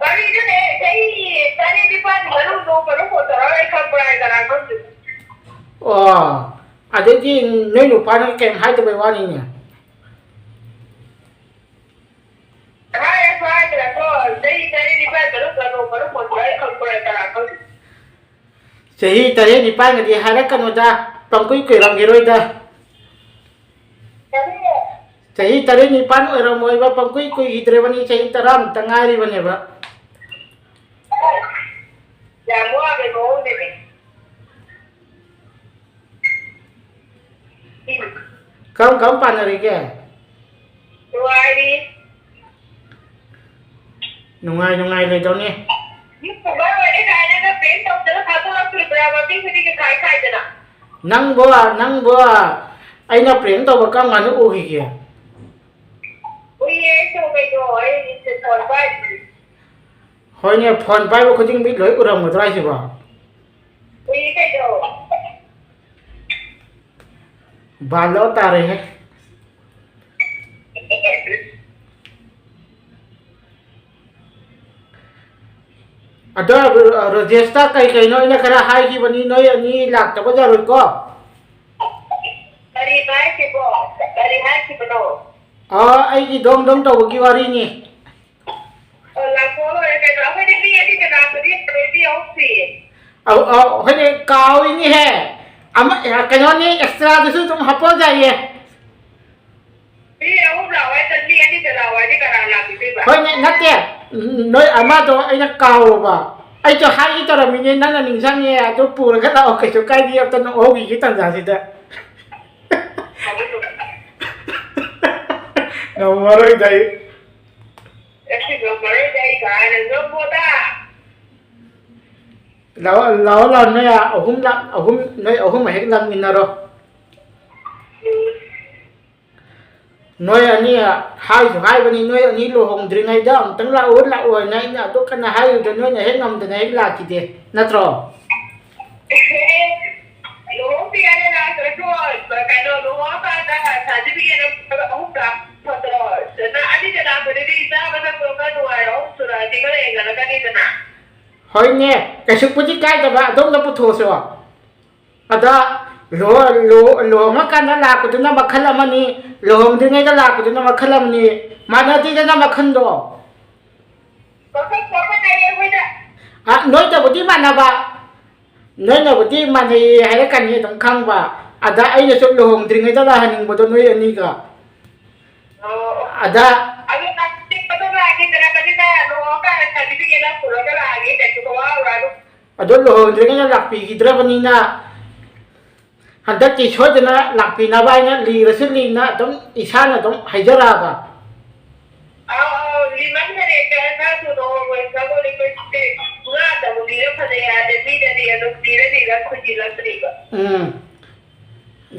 ꯀꯔꯤꯅꯣꯅꯦ, ꯆꯍꯤ ꯇꯔꯦꯠ ꯅꯤꯄꯥꯜꯒꯤ ꯃꯅꯨꯡꯗ ꯅꯣꯡꯃꯗ ꯐꯣꯟ ꯇꯧꯔꯛꯑꯒ ꯑꯩ ꯈꯪꯕ꯭ꯔꯥ ꯍꯥꯏ ꯀꯅꯥ ꯈꯪꯗꯣꯏꯅꯣ? ꯑꯣ, ꯑꯗꯩꯗꯤ ꯅꯣꯏ ꯅꯨꯄꯥꯅ ꯀꯩꯝ ꯍꯥꯏꯗꯕꯩ ꯋꯥꯅꯤꯅꯦ꯫ ꯍꯥꯏꯔꯁꯨ ꯍꯥꯏꯗ꯭ꯔꯁꯨ ꯆꯍꯤ ꯇꯔꯦꯠ ꯅꯤꯄꯥꯜ ꯃꯅꯨꯡꯗ ꯅꯣꯡꯃꯗ ꯐꯣꯟ ꯇꯧꯔꯛꯑꯒ ꯑꯩ ꯈꯪꯕ꯭ꯔꯥ ꯍꯥꯏ ꯀꯅꯥ ꯈꯪꯗꯣꯏꯅꯣ? ꯆꯍꯤ ꯇꯔꯦꯠ ꯅꯤꯄꯥꯜꯒꯗꯤ ꯍꯥꯏꯔꯛꯀꯅꯨꯗ, ꯄꯪꯀꯨꯏ ꯀꯨꯏꯔꯝꯈꯤꯔꯣꯏꯗ꯫ ꯀꯔꯤ? ꯆꯍꯤ ꯇꯔꯦꯠ ꯅꯤꯄꯥꯜ ꯑꯣꯏꯔꯝꯃꯣꯏꯕ, ꯄꯪꯀꯨꯏ ꯀꯨꯏꯈꯤꯗ꯭ꯔꯕꯅꯤ, ꯆꯍꯤ ꯇꯔꯥꯃꯨꯛꯇ ꯉꯥꯏꯔꯤꯕꯅꯦꯕ꯫ ꯌꯥꯝ ꯋꯥꯕꯩ ꯃꯑꯣꯡꯅꯤꯅꯦ꯫ ꯀꯔꯝ ꯀꯔꯝ ꯄꯥꯟꯅꯔꯤꯒꯦ? ꯅꯨꯡꯉꯥꯏꯔꯤ꯫ ꯅꯨꯡꯉꯥꯏ ꯅꯨꯡꯉꯥꯏ ꯂꯩꯗꯧꯅꯤ꯫ ꯌꯨꯝ ꯄꯨꯕ ꯑꯣꯏꯔꯦ ꯀꯥꯏꯅꯒ ꯄ꯭ꯔꯦꯡ ꯇꯧꯗꯅ ꯊꯥꯗꯣꯔꯛꯇ꯭ꯔꯤꯕ꯭ꯔꯥ? ꯃꯇꯦꯛ ꯃꯇꯦꯛ ꯈꯥꯏ ꯈꯥꯏꯗꯅ꯫ ꯅꯪꯕꯣ, ꯅꯪꯕꯣ, ꯑꯩꯅ ꯄ꯭ꯔꯦꯡ ꯇꯧꯕ ꯀꯔꯝ ꯀꯥꯟꯗ ꯎꯈꯤꯒꯦ? ꯎꯏꯌꯦ, ꯑꯩꯁꯨ ꯀꯩꯅꯣ, ꯑꯩ ꯐꯣꯟ ꯄꯥꯏꯗ꯭ꯔꯤ꯫ ꯍꯣꯏꯅꯦ, ꯐꯣꯟ ꯄꯥꯏꯕ ꯈꯨꯗꯤꯡ ꯃꯤ ꯂꯣꯏ ꯎꯔꯝꯒꯗ꯭ꯔꯣ ꯍꯥꯏꯁꯤꯕꯣ? ꯎꯏ ꯀꯩꯅꯣ꯫ ꯕꯥꯂꯣ ꯇꯥꯔꯦꯍꯦ꯫ ꯑꯗꯣ ꯔꯣ-, ꯔꯣꯖꯦꯁꯇ ꯀꯩ ꯀꯩꯅꯣ ꯑꯩꯅ ꯈꯔ ꯍꯥꯏꯈꯤꯕꯅꯤ, ꯅꯣꯏ ꯑꯅꯤ ꯂꯥꯛꯇꯕ ꯌꯥꯔꯣꯏꯀꯣ꯫ ꯀꯔꯤꯅꯣ ꯍꯥꯏꯁꯤꯕꯣ? ꯀꯔꯤ ꯍꯥꯏꯈꯤꯕꯅꯣ? ꯑꯣ, ꯑꯩꯒꯤ ꯗꯣꯡ ꯗꯣꯡ ꯇꯧꯕꯒꯤ ꯋꯥꯔꯤꯅꯤ꯫ ꯑꯣ, ꯂꯥꯛꯊꯣꯛꯑ ꯂꯣꯏꯔꯦ ꯀꯩꯅꯣ꯫ ꯑꯩꯈꯣꯏꯗꯤ ꯃꯤ ꯑꯅꯤ ꯀꯅꯥꯝꯇꯗꯤ ꯌꯥꯔꯣꯏ, ꯃꯤ ꯑꯍꯨꯝ ꯁꯨꯏꯌꯦ꯫ ꯑꯧ, ꯑꯧ, ꯍꯣꯏꯅꯦ, ꯀꯥꯎꯏꯅꯦꯍꯦ꯫ ꯑꯃ, ꯑꯦ, ꯀꯩꯅꯣꯅꯤ, ꯑꯦꯛꯁꯇ꯭ꯔꯥꯗꯨꯁꯨ ꯑꯗꯨꯝ ꯍꯥꯞꯄꯛꯑꯣ ꯌꯥꯏꯌꯦ꯫ ꯃꯤ ꯑꯍꯨꯝ ꯂꯥꯛꯑꯣ ꯍꯥꯏꯗ ꯃꯤ ꯑꯅꯤꯗ ꯂꯥꯛꯑꯣ ꯍꯥꯏꯗꯤ ꯀꯅꯥ ꯂꯥꯛꯄꯤꯗꯣꯏꯕ? ꯍꯣꯏꯅꯦ, ꯅꯠꯇꯦ, ꯅꯣꯏ ꯑꯃꯗꯣ ꯑꯩꯅ ꯀꯥꯎꯔꯕ꯫ ꯑꯩꯁꯨ ꯍꯥꯏꯒꯦ ꯇꯧꯔꯝꯃꯤꯅꯦ, ꯅꯪꯅ ꯅꯤꯡꯁꯤꯡꯉꯦ, ꯑꯗꯨ ꯄꯨꯔꯒ ꯂꯥꯛꯑꯣ, ꯀꯩꯁꯨ ꯀꯥꯏꯗꯦ, ꯑꯝꯇ ꯅꯣꯛꯍꯧꯈꯤꯒꯦ ꯇꯟꯖꯥꯁꯤꯗ꯫ ꯉꯝꯃꯔꯣꯏꯗ ꯑꯩ꯫ ꯑꯁ, ꯉꯝꯃꯔꯣꯏꯗ ꯑꯩ ꯀꯥꯏꯅ, ꯉꯝꯃꯣꯗ꯫ ꯂꯥꯛꯑꯣ, ꯂꯥꯛꯑꯣ, ꯂꯥꯛꯑꯣ, ꯅꯣꯏ ꯑꯍꯨꯝ ꯂꯥꯛ-, ꯑꯍꯨꯝ, ꯅꯣꯏ ꯑꯍꯨꯝ ꯍꯦꯛ ꯂꯥꯛꯃꯤꯟꯅꯔꯣ꯫ ꯎꯝ꯫ ꯅꯣꯏ ꯑꯅꯤ ꯍꯥꯏꯁꯨ ꯍꯥꯏꯕꯅꯤ, ꯅꯣꯏ ꯑꯅꯤ ꯂꯨꯍꯣꯡꯗ꯭ꯔꯤꯉꯩꯗ ꯑꯃꯨꯛꯇꯪ ꯂꯥꯛꯑꯣ, ꯂꯥꯛꯑꯣ ꯍꯥꯏꯅ ꯑꯩꯅ ꯑꯗꯨ ꯀꯟꯅ ꯍꯥꯏꯔꯨꯕꯗ ꯅꯣꯏꯅ ꯍꯦꯛ ꯉꯝꯗꯅ ꯍꯦꯛ ꯂꯥꯛꯈꯤꯗꯦ, ꯅꯠꯇ꯭ꯔꯣ? ꯂꯨꯍꯣꯡꯗ꯭ꯔꯤꯉꯩꯗ ꯂꯥꯛꯇ꯭ꯔꯁꯨ, ꯀꯩꯅꯣ, ꯂꯨꯍꯣꯡꯉꯀꯥꯟꯗ certificate ꯑꯃ ꯑꯍꯨꯝ ꯂꯥꯛ ꯐꯠꯇ꯭ꯔꯣ? ꯅꯪ ꯑꯅꯤꯗ ꯂꯥꯛꯄꯗꯗꯤ ꯆꯥꯕ ꯊꯛꯄ ꯈꯔ ꯅꯨꯡꯉꯥꯏꯔꯣ, ꯑꯍꯨꯝ ꯁꯨꯔꯛꯑꯗꯤ ꯈꯔ ꯍꯦꯟꯒꯠꯂꯛꯀꯅꯤꯗꯅ꯫ ꯍꯣꯏꯅꯦ, ꯀꯩꯁꯨꯕꯨꯗꯤ ꯀꯥꯏꯗꯕ, ꯑꯗꯣꯝꯗ ꯄꯨꯊꯣꯛꯑꯁꯨ꯫ ꯑꯗ ꯂꯨꯍꯣ-, ꯂꯨꯍꯣ-, ꯂꯨꯍꯣꯡꯉꯀꯥꯟꯗ ꯂꯥꯛꯄꯗꯨꯅ ꯃꯈꯜ ꯑꯃꯅꯤ, ꯂꯨꯍꯣꯡꯗ꯭ꯔꯤꯉꯩꯗ ꯂꯥꯛꯄꯗꯨꯅ ꯃꯈꯜ ꯑꯃꯅꯤ, ꯃꯥꯟꯅꯗꯦꯗꯅ ꯃꯈꯜꯗꯣ꯫ ꯃꯈꯜ ꯆꯞ ꯃꯥꯟꯅꯩꯌꯦ ꯑꯩꯈꯣꯏꯗ꯫ ꯑ, ꯅꯣꯏꯗꯕꯨꯗꯤ ꯃꯥꯟꯅꯕ, ꯅꯣꯏꯅꯕꯨꯗꯤ ꯃꯥꯟꯅꯩꯌꯦ ꯍꯥꯏꯔꯛꯀꯅꯤ ꯑꯗꯨꯝ ꯈꯪꯕ, ꯑꯗ ꯑꯩꯅꯁꯨ ꯂꯨꯍꯣꯡꯗ꯭ꯔꯤꯉꯩꯗ ꯂꯥꯛꯍꯟꯅꯤꯡꯕꯗꯣ ꯅꯣꯏ ꯑꯅꯤꯒ꯫ ꯑꯣ꯫ ꯑꯗ ꯑꯗꯨ ꯅꯪ ꯆꯤꯛꯄꯗꯣ ꯂꯥꯛꯈꯤꯗ꯭ꯔꯕꯅꯤꯅ ꯂꯨꯍꯣꯡꯉꯀꯥꯟꯗ certificate ꯑꯃ ꯄꯨꯔꯒ ꯂꯥꯛꯑꯒꯦ, ꯀꯩꯁꯨ ꯋꯥꯔꯨꯔꯅꯨ꯫ ꯑꯗꯣ ꯂꯨꯍꯣꯡꯗ꯭ꯔꯤꯉꯩꯗ ꯂꯥꯛꯄꯤꯈꯤꯗ꯭ꯔꯕꯅꯤꯅ ꯍꯟꯗꯛꯇꯤ ꯁꯣꯏꯗꯅ ꯂꯥꯛꯄꯤꯅꯕ ꯍꯥꯏꯅ ꯂꯤꯔꯁꯨ ꯂꯤꯅ ꯑꯗꯨꯝ ꯏꯁꯥꯅ ꯑꯗꯨꯝ ꯍꯥꯏꯖꯔꯛꯑꯕ꯫ ꯑꯧ, ꯑꯧ, ꯂꯤꯃꯟꯈꯔꯦ, ꯈꯔ ꯊꯨꯅ ꯍꯣꯡꯉꯣ, ꯏꯁꯥꯗꯣ ꯂꯤꯃꯟꯈꯔꯦ꯫ ꯄꯨꯔꯥ ꯇꯧꯕꯤꯔ ꯐꯖꯩ ꯍꯥꯏꯔꯗꯤ ꯃꯤꯗꯗꯤ ꯑꯗꯨꯝ ꯂꯤꯔ ꯂꯤꯔ ꯈꯣꯏꯖꯤꯜꯂꯛꯇ꯭ꯔꯤꯕ꯫ ꯎꯝ꯫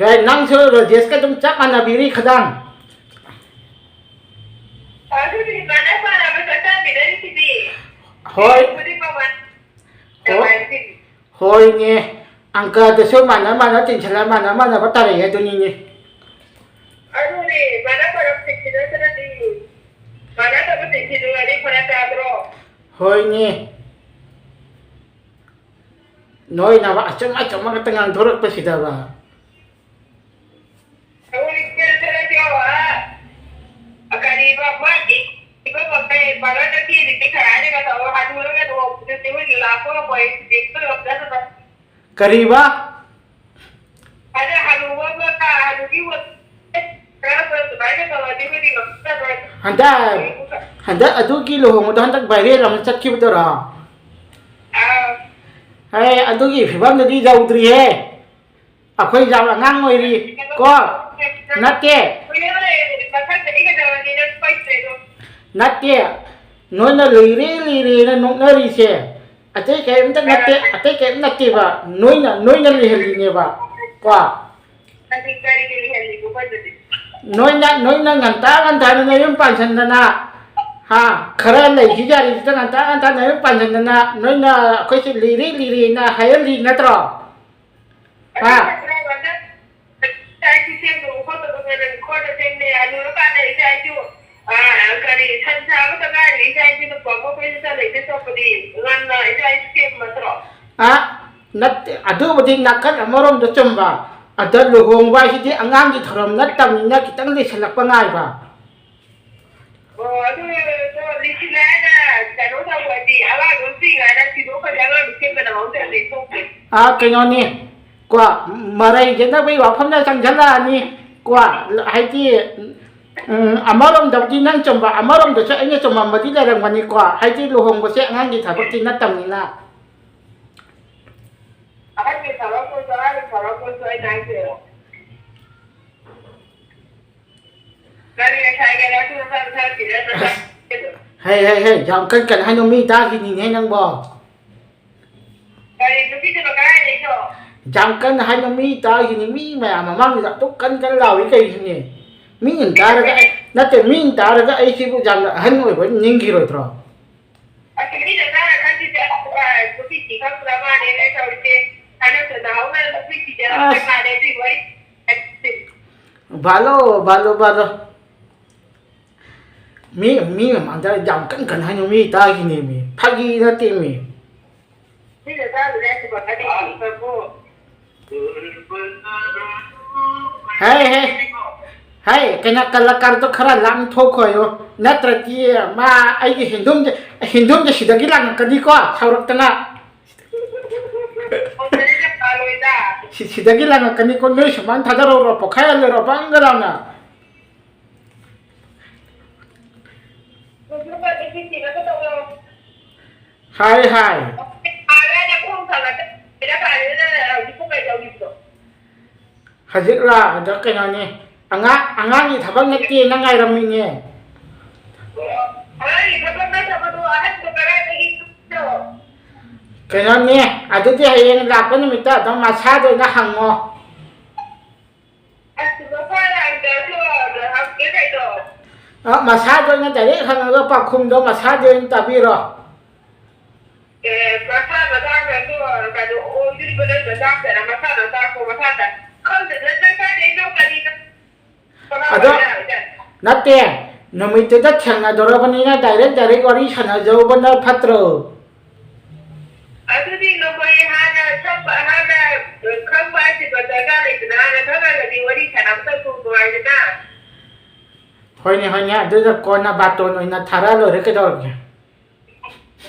ꯒꯥꯏ, ꯅꯪꯁꯨ ꯔꯣꯖꯦꯁꯀ ꯑꯗꯨꯝ ꯆꯞ ꯃꯥꯟꯅꯕꯤꯔꯤ ꯈꯗꯥꯡ꯫ ꯑꯗꯨꯗꯤ ꯃꯥꯟꯅ ꯃꯥꯟꯅꯕ ꯆꯠ ꯆꯥꯃꯤꯟꯅꯔꯤꯁꯤꯗꯤ꯫ ꯍꯣꯏ꯫ ꯈꯨꯗꯤꯡꯃꯛ ꯃꯥꯟꯅ ꯍꯣ-, ꯃꯥꯟꯅꯔꯤꯁꯤꯗꯤ꯫ ꯍꯣꯏꯅꯦ꯫ ꯑꯪꯀꯗꯁꯨ ꯃꯥꯟꯅ ꯃꯥꯟꯅ ꯇꯤꯟꯁꯤꯜꯂ ꯃꯥꯟꯅ ꯃꯥꯟꯅꯕ ꯇꯥꯔꯛꯑꯦ ꯑꯗꯨꯅꯤꯅꯦ꯫ ꯑꯗꯨꯅꯦ, ꯃꯥꯟꯅ ꯃꯥꯟꯅꯕ ꯇꯤꯟꯁꯤꯟꯅꯗ꯭ꯔꯗꯤ ꯃꯥꯟꯅꯗꯕ ꯇꯤꯟꯁꯤꯟꯅꯔꯗꯤ ꯐꯔꯛ ꯇꯥꯗ꯭ꯔꯣ? ꯍꯣꯏꯅꯦ꯫ ꯅꯣꯏꯅꯕ ꯑꯆꯨꯝ ꯑꯆꯨꯝꯕ ꯈꯛꯇ ꯉꯥꯡꯊꯣꯔꯛꯄꯁꯤꯗꯕ꯫ ꯑꯩꯈꯣꯏ ꯏꯆꯦꯜ ꯆꯠꯂꯁꯤꯔꯣ? ꯑꯥ, ꯀꯔꯤꯕ, ꯃꯥꯒꯤ ꯏꯕ ꯃꯈꯩ ꯄꯥꯔꯂꯔꯗ ꯀꯦꯔꯤꯕꯤ ꯈꯔ ꯍꯥꯏꯔꯒ ꯇꯧꯔꯣ, ꯍꯅꯨꯔꯒ ꯂꯨꯍꯣꯡꯕꯗꯨꯗꯤ ꯃꯣꯏꯒꯤ ꯂꯥꯛꯄ ꯉꯝꯃꯣꯏ, ꯁꯤꯗꯤ ꯑꯩꯈꯣꯏ ꯉꯝꯖꯗꯕ꯫ ꯀꯔꯤꯕ? ꯍꯟꯗꯛ ꯍꯟꯗꯛ ꯑꯗꯨꯒꯤ ꯂꯨꯍꯣꯡꯕꯗꯣ ꯍꯟꯗꯛ ꯚꯥꯏꯔꯦꯜ ꯑꯃ ꯆꯠꯈꯤꯕꯗꯨꯔꯣ? ꯑꯦ, ꯑꯗꯨꯒꯤ ꯐꯤꯕꯝꯗꯨꯗꯤ ꯌꯧꯗ꯭ꯔꯤꯍꯦ꯫ ꯑꯩꯈꯣꯏ ꯌꯥꯝ ꯑꯉꯥꯡ ꯑꯣꯏꯔꯤ꯫ ꯀꯣ? ꯅꯠꯇꯦ꯫ ꯅꯠꯇꯦ꯫ ꯅꯣꯏꯅ ꯂꯤꯔꯦ ꯂꯤꯔꯦꯅ ꯅꯣꯛꯅꯔꯤꯁꯦ ꯑꯇꯩ ꯀꯔꯤꯝꯇ ꯅꯠꯇꯦ, ꯑꯇꯩ ꯀꯔꯤꯝ ꯅꯠꯇꯦꯕ, ꯅꯣꯏꯅ ꯅꯣꯏꯅ ꯂꯤꯍꯜꯂꯤꯅꯦꯕ꯫ ꯀꯣ? ꯅꯣꯏꯅ ꯅꯣꯏꯅ ꯉꯟꯇꯥ ꯉꯟꯇꯥꯅ ꯅꯌꯨꯝ ꯄꯥꯟꯁꯤꯟꯗꯅ, ꯍꯥ, ꯈꯔ ꯂꯩꯈꯤ ꯌꯥꯔꯤꯁꯤꯗ ꯉꯟꯇꯥ ꯉꯟꯇꯥ ꯅꯌꯨꯝ ꯄꯥꯟꯁꯤꯟꯗꯅ, ꯅꯣꯏꯅ ꯑꯩꯈꯣꯏꯁꯦ ꯂꯤꯔꯤ ꯂꯤꯔꯤꯅ ꯍꯥꯏꯍꯜꯂꯤ ꯅꯠꯇ꯭ꯔꯣ? ꯍꯥ? ꯏꯆꯥ ꯏꯁꯨ ꯁꯦꯝꯗꯕ ꯈꯣꯠꯇꯕ ꯈꯣꯠꯇ ꯁꯦꯝꯅꯩ꯫ ꯍꯅꯨꯔꯀꯥꯟꯗ ꯏꯆꯥ ꯏꯁꯨ, ꯑ, ꯀꯔꯤ, ꯁꯟ ꯁꯥꯕꯇ ꯉꯥꯏꯔꯤ ꯏꯆꯥ ꯏꯁꯨꯅ ꯄꯝꯕ ꯀꯣꯏꯆꯠ ꯆꯠ ꯂꯩꯗꯣꯏ ꯁꯔꯨꯛꯄꯨꯗꯤ ꯉꯟꯅ ꯏꯆꯥ ꯏꯁꯨ ꯁꯦꯝꯕ ꯅꯠꯇ꯭ꯔꯣ? ꯑ, ꯅꯠꯇꯦ, ꯑꯗꯨꯕꯨꯗꯤ ꯅꯥꯀꯟ ꯑꯃꯔꯣꯝꯗ ꯆꯨꯝꯕ꯫ ꯑꯗ ꯂꯨꯍꯣꯡꯕ ꯍꯥꯏꯁꯤꯗꯤ ꯑꯉꯥꯡꯒꯤ ꯊꯧꯔꯝ ꯅꯠꯇꯕꯅꯤꯅ ꯈꯤꯇꯪ ꯂꯤꯁꯜꯂꯛꯄ ꯉꯥꯏꯕ꯫ ꯑꯣ, ꯑꯗꯨ, ꯑꯗꯣ ꯂꯤꯁꯤꯜꯂꯦ ꯍꯥꯏꯅ ꯀꯩꯅꯣ ꯇꯧꯕꯗꯤ ꯑꯉꯥꯡꯗꯣ ꯄꯤꯛꯏꯉꯩꯗ ꯁꯤꯗꯣꯛꯈ꯭ꯔꯗꯤ ꯑꯉꯥꯡꯗꯣ ꯁꯦꯝꯒꯗꯕ ꯑꯃꯨꯛꯇ ꯂꯩꯊꯣꯛꯇꯦ꯫ ꯑꯥ, ꯀꯩꯅꯣꯅꯤ, ꯀꯣ, ꯃꯔꯩ ꯌꯦꯠꯅꯕꯒꯤ ꯋꯥꯐꯝꯗ ꯆꯪꯁꯤꯜꯂꯛꯑꯅꯤ, ꯀꯣ, ꯍꯥꯏꯗꯤ, ꯎꯝ, ꯑꯃꯔꯣꯝꯗꯕꯨꯗꯤ ꯅꯪ ꯆꯨꯝꯕ, ꯑꯃꯔꯣꯝꯗꯁꯨ ꯑꯩꯅ ꯆꯨꯝꯃꯝꯕꯗꯤ ꯂꯩꯔꯝꯒꯅꯤꯀꯣ, ꯍꯥꯏꯗꯤ ꯂꯨꯍꯣꯡꯕꯁꯦ ꯑꯉꯥꯡꯒꯤ ꯊꯕꯛꯇꯤ ꯅꯠꯇꯕꯅꯤꯅ꯫ ꯑꯍꯟꯒꯤ ꯊꯕꯛ ꯑꯣꯏꯁꯨ, ꯑꯉꯥꯡꯒꯤ ꯊꯕꯛ ꯑꯣꯏꯁꯨ ꯑꯩꯅ ꯍꯥꯏꯁꯦ꯫ ꯀꯔꯤ ꯉꯁꯥꯏꯒꯤ ꯅꯪꯁꯨ ꯅꯁꯥ ꯅꯁꯥ ꯊꯤꯔ ꯅꯁꯥ ꯑꯁ꯫ ꯍꯩ, ꯍꯩ, ꯍꯩ, ꯌꯥꯝ ꯀꯟ ꯀꯟ ꯍꯥꯏꯅꯣ, ꯃꯤ ꯇꯥꯈꯤꯅꯤꯅꯦ ꯅꯪꯕꯣ꯫ ꯀꯔꯤ ꯅꯨꯄꯤꯗꯨꯅ ꯀꯗꯥꯏꯗꯩꯅꯣ? ꯌꯥꯝ ꯀꯟꯅ ꯍꯥꯏꯅꯣ, ꯃꯤ ꯇꯥꯈꯤꯅꯤ, ꯃꯤ ꯃꯌꯥꯝ ꯃꯃꯥꯡꯗꯨꯗ ꯑꯗꯨꯛ ꯀꯟ ꯀꯟ ꯂꯥꯎꯔꯤ ꯀꯩꯒꯤꯅꯦ? ꯃꯤꯅ ꯇꯥꯔꯒ ꯑꯩ, ꯅꯠꯇꯦ, ꯃꯤꯅ ꯇꯥꯔꯒ ꯑꯩꯁꯤꯕꯨ ꯌꯥꯝꯅ ꯑꯍꯟ ꯑꯣꯏꯕ ꯅꯤꯡꯈꯤꯔꯣꯏꯗ꯭ꯔꯣ? ꯑꯁ, ꯃꯤꯅ ꯇꯥꯔ ꯈꯜꯂꯤꯁꯦ, ꯑꯁ, ꯅꯨꯄꯤ ꯊꯤ ꯈꯪꯗ꯭ꯔ ꯃꯥꯜꯂꯦ, ꯀꯩ ꯇꯧꯔꯤꯁꯦ? ꯍꯟꯗꯛꯇ ꯅꯍꯧꯅ ꯅꯨꯄꯤ ꯊꯤꯖꯔꯛꯇ ꯑꯁ꯫ ꯃꯥꯜꯂꯦ, ꯑꯗꯨꯏ ꯋꯥꯔꯤ꯫ ꯕꯥꯂꯣ, ꯕꯥꯂꯣ, ꯕꯥꯂꯣ꯫ ꯃꯤ, ꯃꯤ ꯃꯃꯥꯡꯗ ꯌꯥꯝ ꯀꯟ ꯀꯟ ꯍꯥꯏꯅꯣ, ꯃꯤ ꯇꯥꯈꯤꯅꯦ ꯃꯤ꯫ ꯐꯥꯒꯤ ꯅꯠꯇꯦ ꯃꯤ꯫ ꯁꯤꯗ ꯆꯥꯔꯨꯔꯦ ꯍꯥꯏꯁꯤꯕꯣ, ꯅꯠꯇꯦ, ꯁꯤꯕꯕꯨ꯫ ꯍꯦ, ꯍꯦ꯫ ꯍꯦ, ꯀꯩꯅꯣ, ꯀꯂꯥꯀꯥꯔꯗꯣ ꯈꯔ ꯂꯥꯞꯅ ꯊꯣꯛꯈꯣꯌꯣ꯫ ꯅꯠꯇ꯭ꯔꯗꯤ ꯃꯥ ꯑꯩꯒꯤ ꯍꯦꯟꯗꯨꯝꯁꯦ, ꯍꯦꯟꯗꯨꯝꯁꯦ ꯁꯤꯗꯒꯤ ꯂꯥꯛꯂꯛꯀꯅꯤꯀꯣ, ꯁꯥꯎꯔꯛꯇꯅ꯫ ꯍꯣꯏ, ꯁꯤꯗ ꯄꯥꯜꯂꯣꯏꯗ꯫ ꯁꯤ ꯁꯤꯗꯒꯤ ꯂꯪꯉꯛꯀꯅꯤꯀꯣ, ꯅꯣꯏ ꯁꯨꯃꯥꯏꯅ ꯊꯥꯗꯔꯛꯎꯔꯣ, ꯄꯣꯛꯈꯥꯏꯍꯜꯂꯦꯔꯣ ꯕꯪꯒ ꯂꯥꯎꯅ? ꯍꯥꯏ ꯍꯥꯏ꯫ ꯍꯧꯖꯤꯛꯂꯥ? ꯑꯗ ꯀꯩꯅꯣꯅꯤ, ꯑꯉꯥꯡ ꯑꯉꯥꯡꯒꯤ ꯊꯕꯛ ꯅꯠꯇꯦꯅ ꯉꯥꯏꯔꯝꯃꯤꯅꯦ꯫ ꯀꯩꯅꯣꯅꯦ, ꯑꯗꯨꯗꯤ ꯍꯌꯦꯡ ꯂꯥꯛꯄ ꯅꯨꯃꯤꯠꯇ ꯑꯗꯨꯝ ꯃꯁꯥꯗ ꯑꯣꯏꯅ ꯍꯪꯉꯣ꯫ ꯑꯁ, ꯃꯁꯥ ꯌꯥꯝ ꯀꯩꯅꯣ ꯇꯧꯔꯒ ꯍꯪꯒꯦ ꯀꯩꯅꯣ꯫ ꯑ, ꯃꯁꯥꯗ ꯑꯣꯏꯅ ꯗꯥꯏꯔꯦꯛ ꯍꯪꯉꯒ ꯄꯥꯎꯈꯨꯝꯗꯣ ꯃꯁꯥꯗ ꯑꯣꯏꯅ ꯇꯥꯕꯤꯔꯣ꯫ ꯑꯦ, ꯃꯁꯥ ꯃꯁꯥꯅ ꯑꯗꯨ ꯀꯩꯅꯣ ꯑꯣꯏꯗꯣꯔꯤꯕ ꯅꯪ ꯅꯆꯥ ꯃꯁꯥꯅ ꯇꯥꯛꯄ ꯃꯁꯥꯗ ꯈꯪꯗꯗꯅ ꯅꯪ ꯀꯥꯏꯗꯩꯅꯣ ꯀꯔꯤꯅꯣ? ꯑꯗꯣ ꯅꯠꯇꯦ, ꯅꯨꯃꯤꯠꯇꯨꯗ ꯊꯦꯡꯅꯗꯧꯔꯕꯅꯤꯅ ꯗꯥꯏꯔꯦꯛ ꯗꯥꯏꯔꯦꯛ ꯋꯥꯔꯤ ꯁꯥꯟꯅꯖꯧꯕꯅ ꯐꯠꯇ꯭ꯔꯣ? ꯑꯗꯨꯗꯤ ꯅꯈꯣꯏ ꯍꯥꯟꯅ ꯁꯛ-, ꯍꯥꯟꯅ ꯈꯪꯕ ꯍꯥꯏꯁꯤꯕ ꯗꯔꯀꯥꯔ ꯂꯩꯇꯅ ꯍꯥꯟꯅ ꯈꯪꯉꯒꯗꯤ ꯋꯥꯔꯤ ꯁꯥꯟꯅꯕꯗ ꯅꯨꯡꯉꯥꯏꯗꯅ꯫ ꯍꯣꯏꯅꯦ, ꯍꯣꯏꯅꯦ, ꯑꯗꯨꯗ ꯀꯣꯟꯅ ꯕꯥꯇꯣꯟ ꯑꯣꯏꯅ ꯊꯥꯔꯛꯑ ꯂꯣꯏꯔꯦ, ꯀꯩꯗꯧꯔꯒꯦ?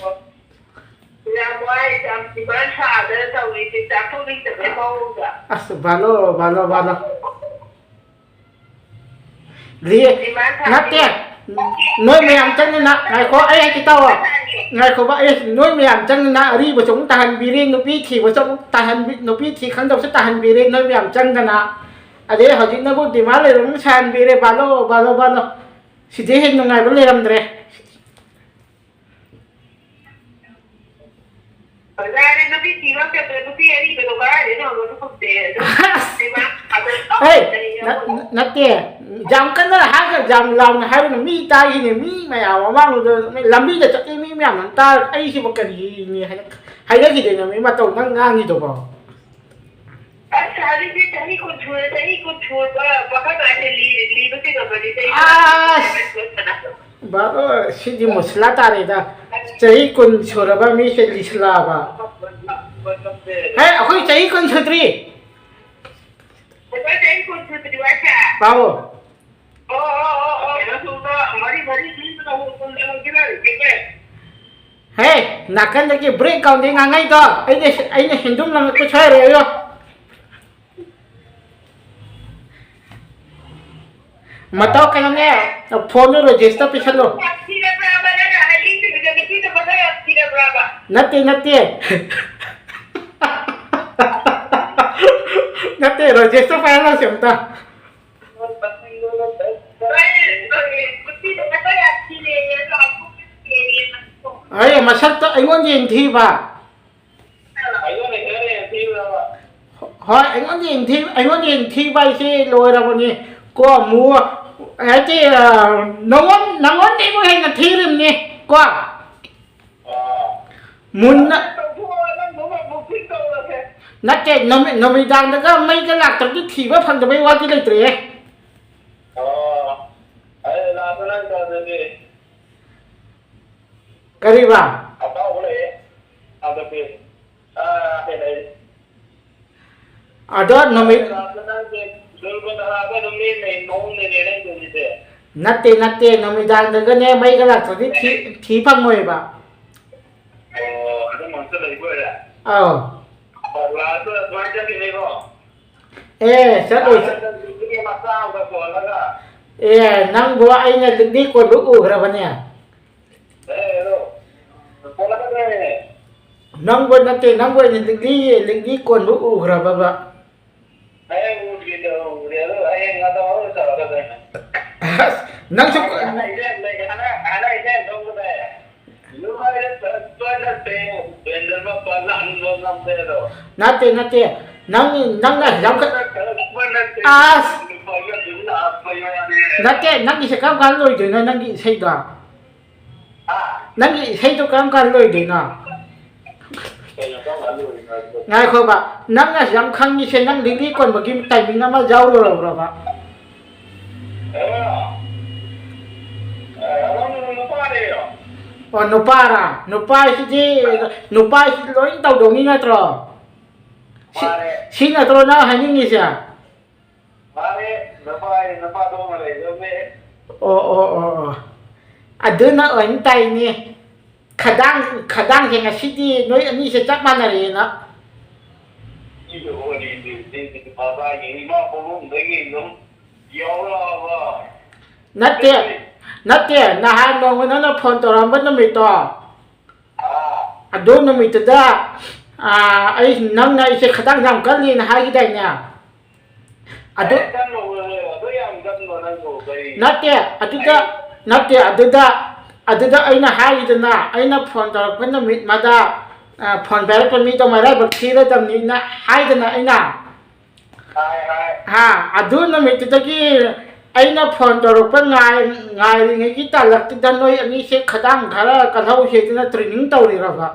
ꯌꯥꯝ ꯋꯥꯏ, ꯌꯥꯝ ꯗꯤꯃꯥꯟ ꯁꯥꯗꯅ ꯇꯧꯔꯤꯁꯦ, ꯆꯥꯊꯣꯛꯅꯤꯡꯗꯕꯩ ꯃꯑꯣꯡꯗ꯫ ꯑꯁ, ꯕꯥꯂꯣ, ꯕꯥꯂꯣ, ꯕꯥꯂꯣ꯫ ꯂꯤ-, ꯗꯤꯃꯥꯟ ꯁꯥꯗꯦ꯫ ꯅꯠꯇꯦ, ꯅꯣꯏ ꯃꯌꯥꯝ ꯆꯪꯗꯅ, ꯉꯥꯏꯈꯣ, ꯑꯩ ꯍꯥꯏꯒꯦ ꯇꯥꯎꯑꯣ꯫ ꯉꯥꯏꯈꯣꯕ, ꯑꯩ, ꯅꯣꯏ ꯃꯌꯥꯝ ꯆꯪꯗꯅ ꯑꯔꯤꯕꯁꯨ ꯑꯃꯨꯛ ꯇꯥꯍꯟꯕꯤꯔꯦ, ꯅꯨꯄꯤ ꯊꯤꯕꯁꯨ ꯑꯃꯨꯛ ꯇꯥꯍꯟꯕꯤ-, ꯅꯨꯄꯤ ꯊꯤ ꯈꯪꯗꯕꯁꯨ ꯇꯥꯍꯟꯕꯤꯔꯦ, ꯅꯣꯏ ꯃꯌꯥꯝ ꯆꯪꯗꯅ꯫ ꯑꯗꯩ ꯍꯧꯖꯤꯛꯅꯕꯨ ꯗꯤꯃꯥꯟ ꯂꯩꯕ ꯑꯃꯨꯛ ꯁꯥꯍꯟꯕꯤꯔꯦ, ꯕꯥꯂꯣ, ꯕꯥꯂꯣ, ꯕꯥꯂꯣ꯫ ꯁꯤꯗꯩ ꯍꯦꯟꯅ ꯅꯨꯡꯉꯥꯏꯕ ꯂꯩꯔꯝꯗ꯭ꯔꯦ꯫ ꯌꯥꯔꯦ, ꯅꯨꯄꯤ ꯊꯤꯕ ꯆꯠꯄꯗ ꯅꯨꯄꯤ ꯑꯔꯤꯕꯗꯣ ꯀꯗꯥꯏꯗꯩꯅꯣ ꯍꯪꯉꯁꯨ ꯈꯨꯝꯗꯦ꯫ ꯑꯗꯨꯝ ꯍꯩꯃꯥ, ꯑꯗꯨꯝ ꯍꯩ, ꯅ-, ꯅ-, ꯅꯠꯇꯦ, ꯌꯥꯝ ꯀꯟꯅ ꯍꯥꯏꯔꯒ ꯌꯥꯝ ꯂꯥꯎꯅ ꯍꯥꯏꯔꯨꯅꯨ, ꯃꯤ ꯇꯥꯈꯤꯅꯤ, ꯃꯤ ꯃꯌꯥꯝ ꯃꯃꯥꯡꯗꯨꯗ ꯂꯝꯕꯤꯗ ꯆꯠꯂꯤ ꯃꯤ ꯃꯌꯥꯝꯅ ꯇꯥꯔꯒ ꯑꯩꯁꯤꯕꯨ ꯀꯔꯤꯅꯤ ꯍꯥꯏꯅ ꯍꯥꯏꯅꯈꯤꯗꯣꯏꯅꯣ, ꯃꯤ ꯃꯇꯧ ꯅꯪ ꯉꯥꯡꯉꯤꯗꯨꯕꯣ? ꯑꯁ, ꯍꯧꯖꯤꯛꯇꯤ ꯆꯍꯤ ꯀꯨꯟ ꯁꯨꯔꯦ, ꯆꯍꯤ ꯀꯨꯟ ꯁꯨꯔꯕ ꯄꯥꯈꯪ ꯍꯥꯏꯁꯦ ꯂꯤ-, ꯂꯤꯕ ꯆꯤꯡꯉꯝꯃꯅꯤ, ꯆꯍꯤ ꯑꯁ! ꯀꯨꯟ ꯁꯨꯔꯕ꯫ ꯕꯥꯔꯣ, ꯁꯤꯗꯤ ꯃꯨꯁꯂꯥ ꯇꯥꯔꯦꯗ꯫ ꯆꯍꯤ ꯀꯨꯟ ꯁꯨꯔꯕ ꯃꯤꯁꯦ ꯂꯤꯁꯤꯜꯂꯛꯑꯕ꯫ ꯍꯦ, ꯑꯩꯈꯣꯏ ꯆꯍꯤ ꯀꯨꯟ ꯁꯨꯗ꯭ꯔꯤ꯫ ꯑꯩꯈꯣꯏ ꯆꯍꯤ ꯀꯨꯟ ꯁꯨꯗ꯭ꯔꯤꯕ ꯍꯥꯏꯁꯦ? ꯑꯥꯎ꯫ ꯑꯣ, ꯑꯣ, ꯑꯣ, ꯑꯣ, ꯃꯔꯤ, ꯃꯔꯤ, ꯃꯔꯤ, ꯃꯔꯤ, ꯃꯔꯤ, ꯃꯔꯤ, ꯃꯔꯤ꯫ ꯍꯦ, ꯅꯥꯀꯟꯗꯒꯤ ꯕ꯭ꯔꯦꯛ ꯒ꯭ꯔꯥꯎꯟꯗꯒꯤ ꯉꯥꯡꯉꯩꯗꯣ, ꯑꯩꯅ, ꯑꯩꯅ ꯍꯦꯟꯗꯨꯝ ꯂꯪꯉꯛꯄ ꯁꯣꯏꯔꯣꯏ ꯑꯌꯣ꯫ ꯃꯇꯥꯎ, ꯀꯩꯅꯣꯅꯦ, ꯐꯣꯟꯗꯣ ꯔꯦꯖꯤꯁꯇꯔ ꯄꯤꯁꯜꯂꯣ꯫ ꯌꯥꯝ ꯊꯤꯔꯕ꯭ꯔꯥꯕ? ꯅꯪꯅ ꯍꯥꯏꯅꯤꯡꯗ꯭ꯔꯤꯕꯗꯣ ꯅꯨꯄꯤꯗꯣ ꯃꯁꯛ ꯌꯥꯝ ꯊꯤꯔꯕ꯭ꯔꯥꯕ? ꯅꯠꯇꯦ, ꯅꯠꯇꯦ꯫ ꯅꯠꯇꯦ, ꯔꯦꯖꯤꯁꯇꯔ ꯄꯥꯏꯍꯜꯂꯁꯤ ꯑꯝꯇ꯫ ꯅꯨꯄꯤꯗꯣ ꯃꯁꯛ ꯌꯥꯝ ꯊꯤꯔꯦꯌꯦ, ꯑꯗꯣ ꯑꯩ ꯑꯩ ꯃꯁꯛꯇꯣ ꯑꯩꯉꯣꯟꯗ ꯌꯦꯡꯊꯤꯕ꯫ ꯑꯩꯉꯣꯟꯗ ꯈꯔ ꯌꯦꯡꯊꯤꯕ꯭ꯔꯕ? ꯍꯣꯏ, ꯑꯩꯉꯣꯟꯗ ꯌꯦꯡꯊꯤ-, ꯑꯩꯉꯣꯟꯗ ꯌꯦꯡꯊꯤꯕ ꯍꯥꯏꯁꯦ ꯂꯣꯏꯔꯕꯅꯤ꯫ ꯀꯣ, ꯃꯨ-, ꯍꯥꯏꯗꯤ, ꯑ, ꯅꯉꯣꯟ-, ꯅꯉꯣꯟꯗꯩꯕꯨ ꯍꯦꯟꯅ ꯊꯤꯔꯤꯕꯅꯤ꯫ ꯀꯣ? ꯑꯥ꯫ ꯃꯨꯟꯅ ꯑꯗꯨ ꯇꯧꯊꯣꯛꯑꯣ, ꯅꯪ ꯃꯃꯥ ꯕꯨꯛꯀꯤꯡ ꯇꯧꯔꯁꯦ꯫ ꯅꯠꯇꯦ, ꯅꯨꯃꯤ-, ꯅꯨꯃꯤꯗꯥꯡꯗꯒ ꯃꯩꯒ ꯂꯥꯛꯇ꯭ꯔꯗꯤ ꯊꯤꯕ ꯐꯪꯗꯕꯩ ꯋꯥꯗꯤ ꯂꯩꯇ꯭ꯔꯦꯍꯦ꯫ ꯑꯣ, ꯑꯩ ꯂꯥꯛꯄ ꯅꯪ ꯇꯧꯔꯗꯤ꯫ ꯀꯔꯤꯕ? ꯑꯇꯥꯎꯕ ꯂꯩꯌꯦ꯫ ꯍꯟꯗꯛꯇꯤ꯫ ꯑꯥ, ꯀꯩ ꯂꯩ? ꯑꯗꯣ ꯅꯨꯃꯤꯠ ꯑꯩ ꯂꯥꯛꯄ ꯅꯪꯁꯦ ꯗꯨꯔꯒ ꯅꯍꯥꯗ ꯑꯗꯨꯝ ꯂꯦꯝ ꯂꯩ ꯃꯑꯣꯡꯅꯤꯅꯦ ꯅꯪ ꯇꯧꯔꯤꯁꯦ꯫ ꯅꯠꯇꯦ, ꯅꯠꯇꯦ, ꯅꯨꯃꯤꯗꯥꯡꯗꯒꯅꯦ ꯃꯩꯒ ꯂꯥꯛꯇ꯭ꯔꯗꯤ ꯊꯤ-, ꯊꯤ ꯐꯪꯉꯣꯏꯕ꯫ ꯑꯣ, ꯑꯗꯨꯝ ꯉꯥꯛꯇ ꯂꯩꯕ ꯑꯣꯏꯔꯦ? ꯑꯧ꯫ ꯂꯥꯁꯇ ꯑꯗꯨꯃꯥꯏꯅ ꯆꯠꯈꯤꯅꯤꯀꯣ? ꯑꯦ, ꯆꯠꯂꯣꯏ, ꯆꯠ- ꯂꯥꯁꯇ ꯃꯆꯥ ꯑꯃꯒ ꯀꯣꯜꯂꯒ꯫ ꯑꯦ, ꯅꯪꯕꯨ ꯑꯩꯅ ꯂꯤꯛꯂꯤ ꯀꯣꯟꯕ ꯎꯈ꯭ꯔꯕꯅꯦ? ꯑꯦ, ꯑꯗꯣ, ꯀꯣꯜꯂꯛꯀꯗꯣꯏꯅꯦ꯫ ꯅꯪꯕꯨ ꯅꯠꯇꯦ, ꯅꯪꯕꯨ ꯑꯩꯅ ꯂꯤꯛꯂꯤ, ꯂꯤꯛꯂꯤ ꯀꯣꯟꯕ ꯎꯈ꯭ꯔꯕꯕ? ꯍꯌꯦꯡ ꯎꯗ꯭ꯔꯤꯗ ꯎꯗ꯭ꯔꯤ, ꯑꯗꯣ ꯍꯌꯦꯡ ꯉꯥꯛꯇꯪ ꯍꯧꯔ ꯆꯠꯂꯛꯀꯗꯣꯏꯅꯦ꯫ ꯑꯁ, ꯅꯪꯁꯨ ꯍꯥꯟꯅ ꯏꯔꯦꯟ ꯂꯩ, ꯍꯥꯟꯅ, ꯍꯥꯟꯅ ꯏꯔꯦꯟ ꯊꯣꯡꯕꯗ ꯂꯨꯄꯥ ꯇꯣꯏ ꯅꯠꯇꯦ, ꯕꯦꯟꯗꯔ ꯃꯄꯥ ꯂꯥꯟꯕ ꯉꯝꯗꯦ ꯑꯗꯣ꯫ ꯅꯠꯇꯦ, ꯅꯠꯇꯦ꯫ ꯅꯪ, ꯅꯪꯅ ꯌꯥꯝ ꯀ-, ꯈꯔ ꯂꯨꯄꯥ ꯅꯠꯇꯦ, ꯑꯁ! ꯂꯨꯄꯥꯒꯤ ꯑꯗꯨꯝ ꯂꯥꯛꯄ ꯌꯥꯅꯤ꯫ ꯅꯠꯇꯦ, ꯅꯪꯒꯤꯁꯦ ꯀꯔꯝ ꯀꯥꯟꯗ ꯂꯣꯏꯗꯣꯏꯅꯣ, ꯅꯪꯒꯤ ꯏꯁꯩꯗꯣ? ꯍꯥ? ꯅꯪꯒꯤ ꯏꯁꯩꯗꯣ ꯀꯔꯝ ꯀꯥꯟꯗ ꯂꯣꯏꯗꯣꯏꯅꯣ? ꯀꯩꯅꯣ, ꯀꯔꯝ ꯀꯥꯟꯗ ꯂꯣꯏꯗꯣꯏꯅꯣ ꯍꯥꯏꯁꯤꯕꯣ? ꯉꯥꯏꯈꯣꯕ, ꯅꯪꯅ ꯑꯁꯨꯛ ꯌꯥꯝ ꯈꯪꯉꯤꯁꯦ, ꯅꯪ ꯂꯤꯛꯂꯤ ꯀꯣꯟꯕꯒꯤ timing ꯑꯃ ꯌꯥꯎꯔꯨꯔꯕ꯭ꯔꯕ? ꯀꯩꯅꯣ? ꯑꯦ, ꯑꯉꯥꯡ ꯅꯨꯄꯥꯅꯦ ꯀꯩꯅꯣ꯫ ꯑꯣ, ꯅꯨꯄꯥꯔꯥ? ꯅꯨꯄꯥꯁꯤꯗꯤ, ꯅꯨꯄꯥꯁꯤꯗꯤ ꯂꯣꯏ ꯇꯧꯗꯧꯅꯤ ꯅꯠꯇ꯭ꯔꯣ? ꯁꯤ, ꯃꯥꯅꯦ꯫ ꯁꯤ ꯅꯠꯇ꯭ꯔꯣ ꯅꯪ ꯍꯥꯏꯅꯤꯡꯉꯤꯁꯦ? ꯃꯥꯅꯦ, ꯅꯨꯄꯥ ꯍꯥꯏꯁꯦ ꯅꯨꯄꯥ ꯊꯣꯛꯑꯒ ꯂꯩꯗꯧꯅꯦ꯫ ꯑꯣ, ꯑꯣ, ꯑꯣ, ꯑꯣ꯫ ꯑꯗꯨꯅ ꯑꯣꯏꯅ ꯇꯥꯏꯅꯦ꯫ ꯈꯗꯥꯡ, ꯈꯗꯥꯡꯁꯦ ꯉꯁꯤꯗꯤ ꯅꯣꯏ ꯑꯅꯤꯁꯦ ꯆꯞ ꯃꯥꯟꯅꯔꯦꯅ꯫ ꯁꯤꯒꯤ ꯋꯥꯔꯤꯁꯦ ꯃꯄꯥꯒꯤ ꯏꯃꯥ ꯄꯣꯛꯅꯨꯡꯗꯒꯤ ꯑꯗꯨꯝ ꯌꯥꯎꯔꯛꯑꯕ? ꯅꯠꯇꯦ, ꯅꯠꯇꯦ, ꯅꯍꯥꯟ ꯅꯣꯡꯃ ꯅꯪꯅ ꯐꯣꯟ ꯇꯧꯔꯛꯑꯝꯕ ꯅꯨꯃꯤꯠꯇꯣ, ꯑꯥ ꯑꯗꯨ ꯅꯨꯃꯤꯠꯇꯨꯗ, ꯑꯥ, ꯑꯩ, ꯅꯪꯅ ꯑꯩꯁꯦ ꯈꯗꯥꯡ ꯌꯥꯝ ꯀꯜꯂꯤꯅ ꯍꯥꯏꯈꯤꯗꯥꯏꯅꯦ? ꯑꯗꯨ ꯑꯦ, ꯀꯟꯅꯣ, ꯑꯗꯨ ꯌꯥꯝ ꯀꯟꯅꯣ ꯅꯪꯕꯨ ꯀꯔꯤ? ꯅꯠꯇꯦ, ꯑꯗꯨꯗ, ꯅꯠꯇꯦ, ꯑꯗꯨꯗ, ꯑꯗꯨꯗ ꯑꯩꯅ ꯍꯥꯏꯈꯤꯗꯅ, ꯑꯩꯅ ꯐꯣꯟ ꯇꯧꯔꯛꯄ ꯅꯨꯃꯤꯠ ꯃꯗ, ꯑ, ꯐꯣꯟ ꯄꯥꯏꯔꯛꯄ ꯃꯤꯗꯣ ꯃꯔꯥꯏꯕꯛ ꯊꯤꯔꯗꯕꯅꯤꯅ ꯍꯥꯏꯗꯅ ꯑꯩꯅ, ꯍꯥꯏ ꯍꯥꯏ꯫ ꯍꯥ, ꯑꯗꯨ ꯅꯨꯃꯤꯠꯇꯨꯗꯒꯤ ꯑꯩꯅ ꯐꯣꯟ ꯇꯧꯔꯛꯄ ꯉꯥꯏ-, ꯉꯥꯏꯔꯤꯉꯩꯒꯤ ꯇꯥꯂꯛꯇꯨꯗ ꯅꯣꯏ ꯑꯅꯤꯁꯦ ꯈꯗꯥꯡ ꯈꯔ ꯀꯜꯍꯧꯁꯦꯗꯅ ꯇ꯭ꯔꯦꯅꯤꯡ ꯇꯧꯔꯤꯔꯕ?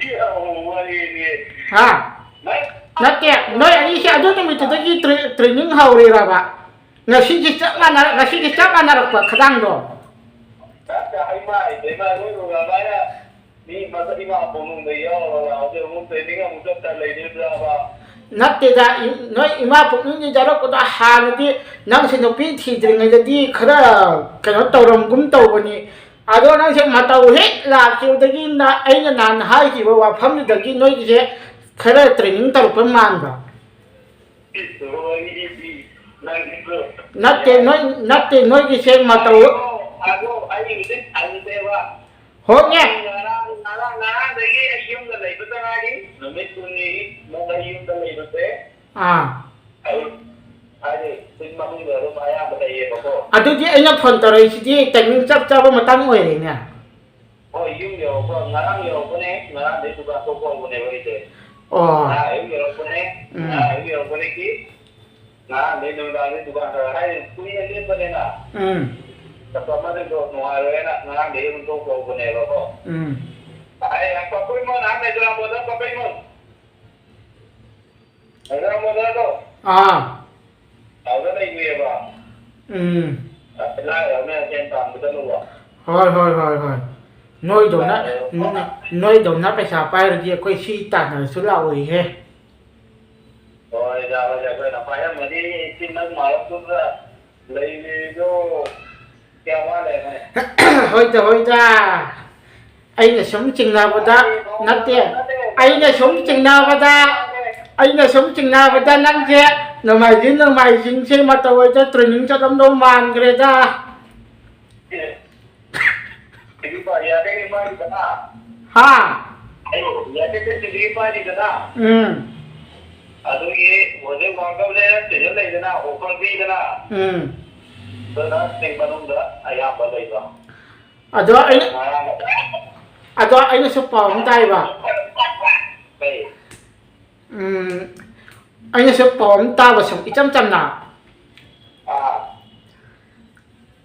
ꯁꯤ ꯑꯃꯨꯛ ꯋꯥꯔꯤꯅꯤ꯫ ꯍꯥ? ꯅꯪ ꯅꯠꯇꯦ, ꯅꯣꯏ ꯑꯅꯤꯁꯦ ꯑꯗꯨ ꯅꯨꯃꯤꯠꯇꯨꯗꯒꯤ ꯇ꯭ꯔꯦ-, ꯇ꯭ꯔꯦꯅꯤꯡ ꯍꯧꯔꯤꯔꯕ? ꯉꯁꯤꯒꯤ ꯆꯞ ꯃꯥꯟꯅ-, ꯉꯁꯤꯒꯤ ꯆꯞ ꯃꯥꯟꯅꯔꯛꯄ ꯈꯗꯥꯡꯗꯣ? ꯅꯠꯇꯦ, ꯏꯃꯥ ꯏꯕꯦꯝꯃ, ꯅꯣꯏ ꯅꯨꯡꯉꯥꯏꯕ ꯍꯥꯏꯅ ꯃꯤ ꯃꯁꯛ ꯏꯃꯥ ꯄꯣꯛꯅꯨꯡꯗ ꯌꯥꯎꯔꯒ ꯍꯧꯖꯤꯛ ꯑꯃꯨꯛ ꯇ꯭ꯔꯦꯅꯤꯡ ꯑꯃꯨꯛ ꯆꯠꯇ ꯂꯩꯗꯣꯏꯕ꯭ꯔꯕ? ꯅꯠꯇꯦꯗ, ꯏ-, ꯅꯣꯏ ꯏꯃꯥ ꯄꯨꯛꯅꯨꯡꯒꯤ ꯌꯥꯎꯔꯛꯄꯗꯣ ꯍꯥꯟꯅꯗꯤ ꯅꯪꯁꯦ ꯅꯨꯄꯤ ꯊꯤꯗ꯭ꯔꯤꯉꯩꯗꯗꯤ ꯈꯔ ꯀꯩꯅꯣ ꯇꯧꯔꯝꯒꯨꯝ ꯇꯧꯕꯅꯤ꯫ ꯑꯗꯣ ꯅꯪꯁꯦ ꯃꯇꯧ ꯍꯦꯛ ꯂꯥꯛꯈꯤꯕꯗꯒꯤ ꯅ-, ꯑꯩꯅ ꯅꯍꯥꯟ ꯍꯥꯏꯈꯤꯕ ꯋꯥꯐꯝꯗꯨꯗꯒꯤ ꯅꯣꯏꯒꯤꯁꯦ ꯈꯔ ꯇ꯭ꯔꯦꯅꯤꯡ ꯇꯧꯔꯛꯄ ꯃꯥꯟꯕ꯫ ꯏꯁ, ꯋꯥꯔꯤꯗꯤ ꯅꯪꯁꯨ꯫ ꯅꯠꯇꯦ, ꯅꯣꯏ, ꯅꯠꯇꯦ, ꯅꯣꯏꯒꯤꯁꯦ ꯃꯇꯧ ꯑꯗꯣ ꯑꯩ ꯍꯧꯖꯤꯛ ꯁꯪꯗꯦꯕ꯫ ꯍꯣꯏꯅꯦ꯫ ꯉꯔꯥꯡ, ꯉꯔꯥꯡ, ꯉꯔꯥꯡꯗꯒꯤ ꯑꯩ ꯌꯨꯝꯗ ꯂꯩꯕꯇ ꯉꯥꯏꯔꯤ꯫ ꯅꯨꯃꯤꯠ ꯀꯨꯟꯅꯤ ꯃꯨꯛ ꯑꯩ ꯌꯨꯝꯗ ꯂꯩꯕꯁꯦ꯫ ꯑꯥ꯫ ꯑꯩ ꯍꯥꯏꯗꯤ ꯁꯤꯡ ꯃꯅꯨꯡꯗ ꯑꯗꯨꯝ ꯑꯌꯥꯝꯕ ꯂꯩꯌꯦꯕꯀꯣ꯫ ꯑꯗꯨꯗꯤ ꯑꯩꯅ ꯐꯣꯟ ꯇꯧꯔꯛꯏꯁꯤꯗꯤ ꯇꯥꯏꯃꯤꯡ ꯆꯞ ꯆꯥꯕ ꯃꯇꯥꯡ ꯑꯣꯏꯔꯦꯅꯦ꯫ ꯍꯣꯏ, ꯌꯨꯝ ꯌꯧꯔꯛꯄ, ꯉꯔꯥꯡ ꯌꯧꯔꯛꯄꯅꯦ, ꯉꯔꯥꯡꯗꯩ ꯗꯨꯀꯥꯟ ꯊꯣꯛꯄ ꯍꯧꯕꯅꯦꯕ ꯑꯩꯁꯦ꯫ ꯑꯣ꯫ ꯉꯔꯥꯡ ꯑꯌꯨꯛ ꯌꯧꯔꯛꯄꯅꯦ, ꯎꯝ꯫ ꯉꯔꯥꯡ ꯑꯌꯨꯛ ꯌꯧꯔꯛꯄꯗꯒꯤ ꯉꯔꯥꯡꯗꯩ ꯅꯨꯃꯤꯗꯥꯡꯗꯩ ꯗꯨꯀꯥꯟ ꯈꯔ ꯍꯥꯏꯗꯤ ꯀꯨꯏꯅ ꯂꯦꯞꯄꯅꯤꯅ꯫ ꯎꯝ꯫ ꯀꯁꯇꯃꯔꯁꯤꯡꯗꯣ ꯅꯨꯡꯉꯥꯏꯔꯣꯏꯅ ꯉꯔꯥꯡꯗꯩ ꯑꯗꯨꯝ ꯊꯣꯛꯄ ꯍꯧꯕꯅꯦꯕꯀꯣ꯫ ꯎꯝ꯫ ꯑꯩ ꯄꯥꯐꯣꯏ ꯃꯣꯟ ꯑꯍꯟ ꯂꯩꯗ꯭ꯔꯥ ꯃꯣꯟꯗ ꯄꯥꯐꯣꯏ ꯃꯣꯟ? ꯂꯩꯗ꯭ꯔꯥ ꯃꯣꯟꯗꯗꯣ? ꯑꯥ꯫ ꯑꯗꯨꯗ ꯂꯩꯔꯨꯏꯌꯦꯕ꯫ ꯎꯝ꯫ ꯂꯥꯏꯔꯕꯅ ꯁꯦꯟ ꯇꯥꯟꯕ ꯆꯠꯂꯨꯕ꯫ ꯍꯣꯏ, ꯍꯣꯏ, ꯍꯣꯏ, ꯍꯣꯏ꯫ ꯅꯣꯏꯗꯧꯅ, ꯅꯣꯏꯗꯧꯅ ꯄꯩꯁꯥ ꯄꯥꯏꯔꯗꯤ ꯑꯩꯈꯣꯏ ꯁꯤ ꯇꯥꯟꯅꯔꯁꯨ ꯂꯥꯛꯑꯣꯏꯍꯦ꯫ ꯍꯣꯏꯗ, ꯍꯣꯏꯗ, ꯑꯩꯈꯣꯏꯅ ꯄꯥꯏꯔꯝꯃꯗꯤ ꯏꯆꯤꯟ ꯅꯪ ꯃꯥꯔꯛꯇꯨꯗ ꯂꯩꯔꯤꯗꯣ ꯀꯌꯥ ꯋꯥꯠꯂꯦ ꯅꯣꯏ? ꯍꯣꯏꯗ, ꯍꯣꯏꯗ꯫ ꯑꯩꯅ ꯁꯨꯝ ꯆꯤꯡꯅꯕꯗ ꯅꯠꯇꯦ꯫ ꯑꯩꯅ ꯁꯨꯝ ꯆꯤꯡꯅꯕꯗ, ꯑꯩꯅ ꯁꯨꯝ ꯆꯤꯡꯅꯕꯗ ꯅꯪꯁꯦ ꯅꯣꯡꯃꯥꯏꯖꯤꯡ, ꯅꯣꯡꯃꯥꯏꯖꯤꯡꯁꯦ ꯃꯇꯧ ꯍꯣꯏꯗ training ꯆꯠꯂꯝꯗꯧ ꯃꯥꯟꯈ꯭ꯔꯦꯗ꯫ ꯁꯤꯗꯤ ꯄꯥꯔꯤ ꯌꯥꯗꯦ, ꯃꯥꯒꯤꯗꯅ꯫ ꯍꯥ? ꯑꯩ ꯌꯥꯗꯦ, ꯁꯤꯗꯤ ꯄꯥꯔꯤꯗꯅ꯫ ꯎꯝ꯫ ꯑꯗꯨꯒꯤ ꯍꯧꯖꯤꯛ World Cup ꯂꯩꯔ season ꯂꯩꯗꯅ, offer ꯄꯤꯗꯅ꯫ ꯎꯝ꯫ ꯑꯗꯨꯅ spring ꯃꯅꯨꯡꯗ ꯑꯌꯥꯝꯕ ꯂꯩꯕ꯫ ꯑꯗꯣ ꯑꯩꯅ, ꯉꯔꯥꯡ ꯑꯗꯣ ꯑꯩꯅꯁꯨ ꯄꯥꯎ ꯑꯃ ꯇꯥꯏꯕ꯫ ꯀꯩ? ꯎꯝ, ꯑꯩꯅꯁꯨ ꯄꯥꯎ ꯑꯃ ꯇꯥꯕ ꯁꯨꯝ ꯏꯆꯝ ꯆꯝꯅ꯫ ꯑꯥ꯫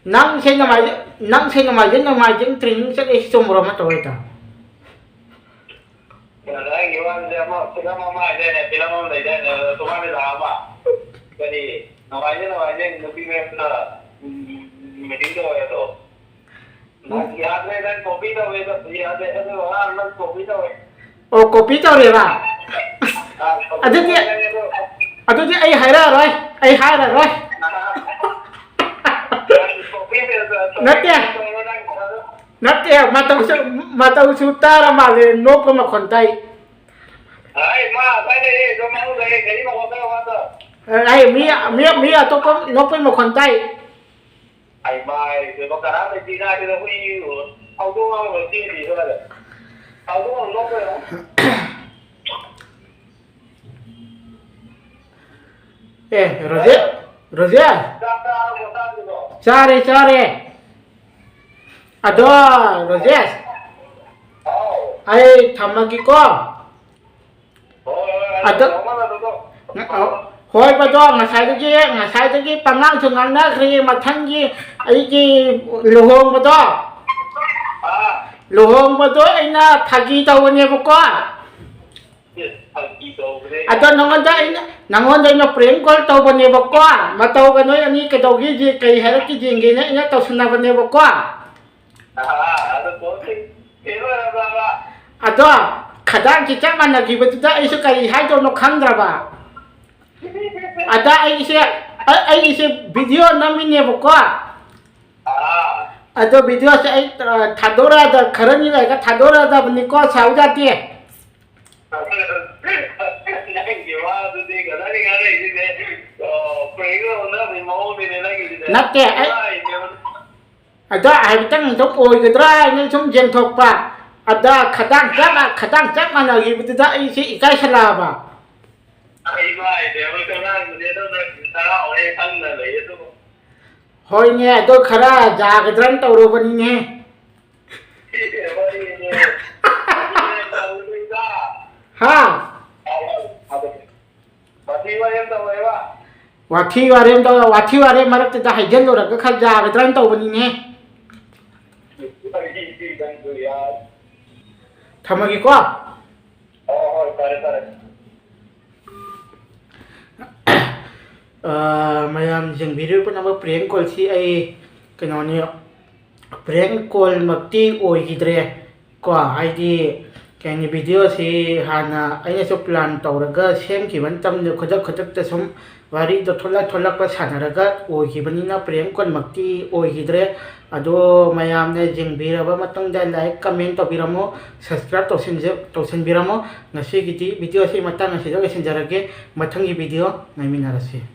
ꯅꯪꯁꯦ ꯅꯃꯥꯏ-, ꯅꯪꯁꯦ ꯅꯣꯡꯃꯥꯏꯖꯤꯡ, ꯅꯣꯡꯃꯥꯏꯖꯤꯡ training ꯆꯠꯂꯦ, ꯁꯤ ꯆꯨꯝꯕ꯭ꯔꯣ, ꯅꯠꯇ꯭ꯔꯣ ꯍꯦꯛꯇ? ꯀꯩꯅꯣ, ꯅꯪꯒꯤ ꯋꯥꯁꯦ ꯑꯃ ꯐꯤꯂꯝ ꯑꯃ ꯍꯥꯏꯗꯥꯏꯅꯦ, ꯐꯤꯂꯝ ꯑꯃ ꯂꯩꯗꯥꯏꯅꯦ, ꯇꯣꯉꯥꯟꯕ ꯂꯥꯛ ꯑꯃ꯫ ꯀꯔꯤ, ꯅꯣꯡꯃꯥꯏꯖꯤꯡ, ꯅꯣꯡꯃꯥꯏꯖꯤꯡ ꯅꯨꯄꯤ ꯃꯌꯨꯝꯗ, ꯎꯝ, meeting ꯇꯧꯋꯦ ꯑꯗꯣ꯫ ꯅꯪ ꯌꯥꯗ꯭ꯔꯦ, ꯅꯪ copy ꯇꯧꯋꯦ, ꯅꯪ ꯌꯥꯗ꯭ꯔꯦ, ꯑꯗꯨ ꯑꯉꯥꯡ ꯅꯪ copy ꯇꯧꯋꯦ꯫ ꯑꯣ, copy ꯇꯧꯔꯦꯕ? ꯑꯁ, ꯑꯥ, copy ꯑꯗꯨꯗꯤ, ꯇꯧꯋꯦ ꯅꯪ ꯑꯗꯣ꯫ ꯑꯗꯨꯗꯤ ꯑꯩ ꯍꯥꯏꯔꯛꯑꯔꯣꯏ, ꯑꯩ ꯍꯥꯏꯔꯔꯣꯏ꯫ ꯅꯪ copy ꯇꯧꯔꯦ, copy ꯅꯠꯇꯦ꯫ ꯇꯧꯔꯦ, ꯅꯪ ꯑꯗꯣ꯫ ꯅꯠꯇꯦ, ꯃꯇꯧꯁꯨ, ꯃꯇꯧꯁꯨ ꯇꯥꯔ ꯃꯥꯜꯂꯦ, ꯅꯣꯛꯄ ꯃꯈꯣꯟ ꯇꯥꯏ꯫ ꯑꯩ ꯃꯥ ꯉꯁꯥꯏ ꯂꯩꯌꯦ, ꯑꯗꯨꯝ ꯃꯅꯨꯡꯗ ꯂꯩꯌꯦ, ꯒꯥꯔꯤ ꯃꯈꯣꯟ ꯇꯥꯕ ꯃꯥꯗꯣ꯫ ꯑꯦ, ꯑꯩ ꯃꯤ, ꯃꯤ, ꯃꯤ ꯑꯇꯣꯞꯄ ꯅꯣꯛꯄꯩ ꯃꯈꯣꯟ ꯇꯥꯏ꯫ ꯑꯩ ꯃꯥꯏ, ꯀꯩꯅꯣ, ꯀꯅꯥ ꯂꯩꯇꯦ ꯉꯥꯏꯗꯅ ꯍꯨꯏ ꯍꯧꯗꯣꯡ ꯑꯃ ꯆꯦꯜꯂꯤ ꯁ꯭ꯋꯥꯏꯗ꯫ ꯍꯧꯗꯣꯡ ꯑꯃ ꯅꯣꯛꯈ꯭ꯔꯦ꯫ ꯑꯦ, ꯔꯣꯖꯦ-, ꯔꯣꯖꯦꯁ? ꯆꯥꯛ ꯆꯥꯔꯕꯣ, ꯆꯥꯗ꯭ꯔꯤꯕꯣ? ꯆꯥꯔꯦ, ꯆꯥꯔꯦ꯫ ꯑꯗꯣ, ꯔꯣꯖꯦꯁ, ꯍꯥꯎ꯫ ꯑꯩ ꯊꯝꯃꯒꯦꯀꯣ꯫ ꯍꯣꯏ, ꯍꯣꯏ, ꯍꯣꯏ, ꯑꯗꯣ, ꯊꯝꯃꯣ, ꯊꯝꯃꯣ꯫ ꯉ-, ꯑ, ꯍꯣꯏ, ꯕꯗꯣ, ꯉꯁꯥꯏꯗꯒꯤ, ꯉꯁꯥꯏꯗꯒꯤ ꯄꯉꯥꯡꯁꯨ ꯉꯥꯡꯅꯈ꯭ꯔꯦ꯫ ꯃꯊꯪꯒꯤ ꯑꯩꯒꯤ ꯂꯨꯍꯣꯡꯕꯗꯣ, ꯑꯥ꯫ ꯂꯨꯍꯣꯡꯕꯗꯣ ꯑꯩꯅ ꯐꯥꯒꯤ ꯇꯧꯕꯅꯦꯕꯀꯣ꯫ ꯑꯦ, ꯐꯥꯒꯤ ꯇꯧꯕꯅꯦ꯫ ꯑꯗꯣ ꯅꯉꯣꯟꯗ ꯑꯩꯅ, ꯅꯉꯣꯟꯗ ꯑꯩꯅ prank call ꯇꯧꯕꯅꯦꯕꯀꯣ꯫ ꯃꯇꯧꯒ ꯅꯣꯏ ꯑꯅꯤ ꯀꯩꯗꯧꯒꯦ ꯌꯦ-, ꯀꯩ ꯍꯥꯏꯔꯛꯀꯦ ꯌꯦꯡꯒꯦꯅ ꯑꯩꯅ ꯇꯧꯁꯟꯅꯕꯅꯦꯕꯀꯣ꯫ ꯑꯥ, ꯑꯗꯣ call ꯊꯦꯡ-, ꯊꯦꯡꯅꯔꯕ꯭ꯔꯕ? ꯑꯗꯣ ꯈꯗꯥꯡꯁꯤ ꯆꯞ ꯃꯥꯟꯅꯈꯤꯕꯗꯨꯗ ꯑꯩꯁꯨ ꯀꯔꯤ ꯍꯥꯏꯗꯧꯅꯣ ꯈꯪꯗ꯭ꯔꯕ꯫ ꯑꯗ ꯑꯩꯁꯦ, ꯑ-, ꯑꯩꯁꯦ video ꯅꯝꯃꯤꯅꯦꯕꯀꯣ꯫ ꯑꯥ꯫ ꯑꯗꯣ videoꯁꯦ ꯑꯩ, ꯑ, ꯊꯥꯗꯣꯔꯛꯑꯗ-, ꯈꯔꯅꯤ ꯂꯩꯔꯒ ꯊꯥꯗꯣꯔꯛꯑꯗꯕꯅꯤꯀꯣ, ꯁꯥꯎ ꯌꯥꯗꯦ꯫ ꯅꯪꯒꯤ ꯋꯥꯗꯨꯗꯤ ꯉꯁꯥꯏꯗꯩ ꯉꯥꯡꯅꯩꯁꯤꯅꯦ꯫ ꯄ꯭ꯔꯦꯡꯒ ꯑꯣꯟꯅꯕꯒꯤ ꯃꯑꯣꯡꯅꯤꯅꯦ ꯅꯪꯒꯤꯁꯤꯗꯤ꯫ ꯅꯠꯇꯦ, ꯑꯩ ꯑꯗꯣ ꯍꯥꯏꯐꯦꯠꯇꯪ ꯑꯗꯨꯝ ꯑꯣꯏꯒꯗ꯭ꯔꯥ ꯍꯥꯏꯅ ꯁꯨꯝ ꯌꯦꯡꯊꯣꯛꯄ꯫ ꯑꯗ ꯈꯗꯥꯡ ꯆꯞ ꯃꯥ- ꯈꯗꯥꯡ ꯆꯞ ꯃꯥꯟꯅꯈꯤꯕꯗꯨꯗ ꯑꯩꯁꯦ ꯏꯀꯥꯏꯁꯜꯂꯛꯑꯕ꯫ ꯑꯩ ꯃꯥꯏꯗꯤ ꯑꯩꯈꯣꯏ ꯀꯅꯥꯒꯨꯝꯕꯅꯦ ꯑꯗꯣ ꯅꯪ ꯍꯔꯥꯎꯔꯦ ꯈꯪꯗ ꯂꯩ ꯑꯗꯨꯕꯨ꯫ ꯍꯣꯏꯅꯦ, ꯑꯗꯣ ꯈꯔ ꯌꯥꯒꯗ꯭ꯔꯅ ꯇꯧꯔꯨꯕꯅꯤꯅꯦ꯫ ꯋꯥꯔꯤꯅꯦ꯫ ꯑꯗꯨꯅꯦ ꯇꯧꯗꯣꯏꯗ꯫ ꯍꯥ? ꯋꯥꯊꯤ ꯋꯥꯔꯦꯝ ꯇꯧꯔꯦꯕ꯫ ꯋꯥꯊꯤ ꯋꯥꯔꯦꯝ ꯇꯧ- ꯋꯥꯊꯤ ꯋꯥꯔꯦꯝ ꯃꯔꯛꯇꯨꯗ ꯍꯩꯖꯤꯜꯂꯨꯔꯒ ꯈꯔ ꯌꯥꯒꯗ꯭ꯔꯅ ꯇꯧꯕꯅꯤꯅꯦ꯫ ꯋꯥꯔꯤꯗꯤ ꯅꯪꯁꯨ ꯌꯥꯏ꯫ ꯊꯝꯃꯒꯦꯀꯣ꯫ ꯍꯣꯏ ꯍꯣꯏ, ꯐꯔꯦ ꯐꯔꯦ꯫ ꯑ, ꯃꯌꯥꯝ ꯌꯦꯡꯕꯤꯔꯤꯕ ꯄꯨꯝꯅꯃꯛ, ꯄ꯭ꯔꯦꯡ ꯀꯣꯜꯁꯤ ꯑꯩ ꯀꯩꯅꯣꯅꯤ, ꯄ꯭ꯔꯦꯡ ꯀꯣꯜꯃꯛꯇꯤ ꯑꯣꯏꯈꯤꯗ꯭ꯔꯦ ꯀꯣ꯫ ꯍꯥꯏꯗꯤ ꯀꯩ ꯍꯥꯏꯅꯤ, ꯚꯤꯗꯤꯑꯣꯁꯤ ꯍꯥꯟꯅ ꯑꯩꯅꯁꯨ ꯄ꯭ꯂꯥꯟ ꯇꯧꯔꯒ ꯁꯦꯝꯈꯤꯕ ꯅꯠꯇꯕꯅꯤꯅ, ꯈꯨꯗꯛ ꯈꯨꯗꯛꯇ ꯁꯨꯝ ꯋꯥꯔꯤꯗꯣ ꯊꯣꯛꯂꯛ ꯊꯣꯛꯂꯛꯄ ꯁꯥꯟꯅꯔꯒ ꯑꯣꯏꯈꯤꯕꯅꯤꯅ, ꯄ꯭ꯔꯦꯡ ꯀꯣꯜꯃꯛꯇꯤ ꯑꯣꯏꯈꯤꯗ꯭ꯔꯦ꯫ ꯑꯗꯣ ꯃꯌꯥꯝꯅ ꯌꯦꯡꯕꯤꯔꯕ ꯃꯇꯨꯡꯗ like, comment ꯇꯧꯕꯤꯔꯝꯃꯣ, subscribe ꯇꯧꯁꯤꯟꯖ- ꯇꯧꯁꯤꯟꯕꯤꯔꯝꯃꯣ꯫ ꯉꯁꯤꯒꯤꯗꯤ ꯚꯤꯗꯤꯑꯣꯁꯤ ꯃꯇꯥꯡ ꯑꯁꯤꯗ ꯂꯣꯏꯁꯤꯟꯖꯔꯒꯦ꯫ ꯃꯊꯪꯒꯤ ꯚꯤꯗꯤꯑꯣ ꯉꯥꯏꯃꯤꯟꯅꯔꯁꯤ꯫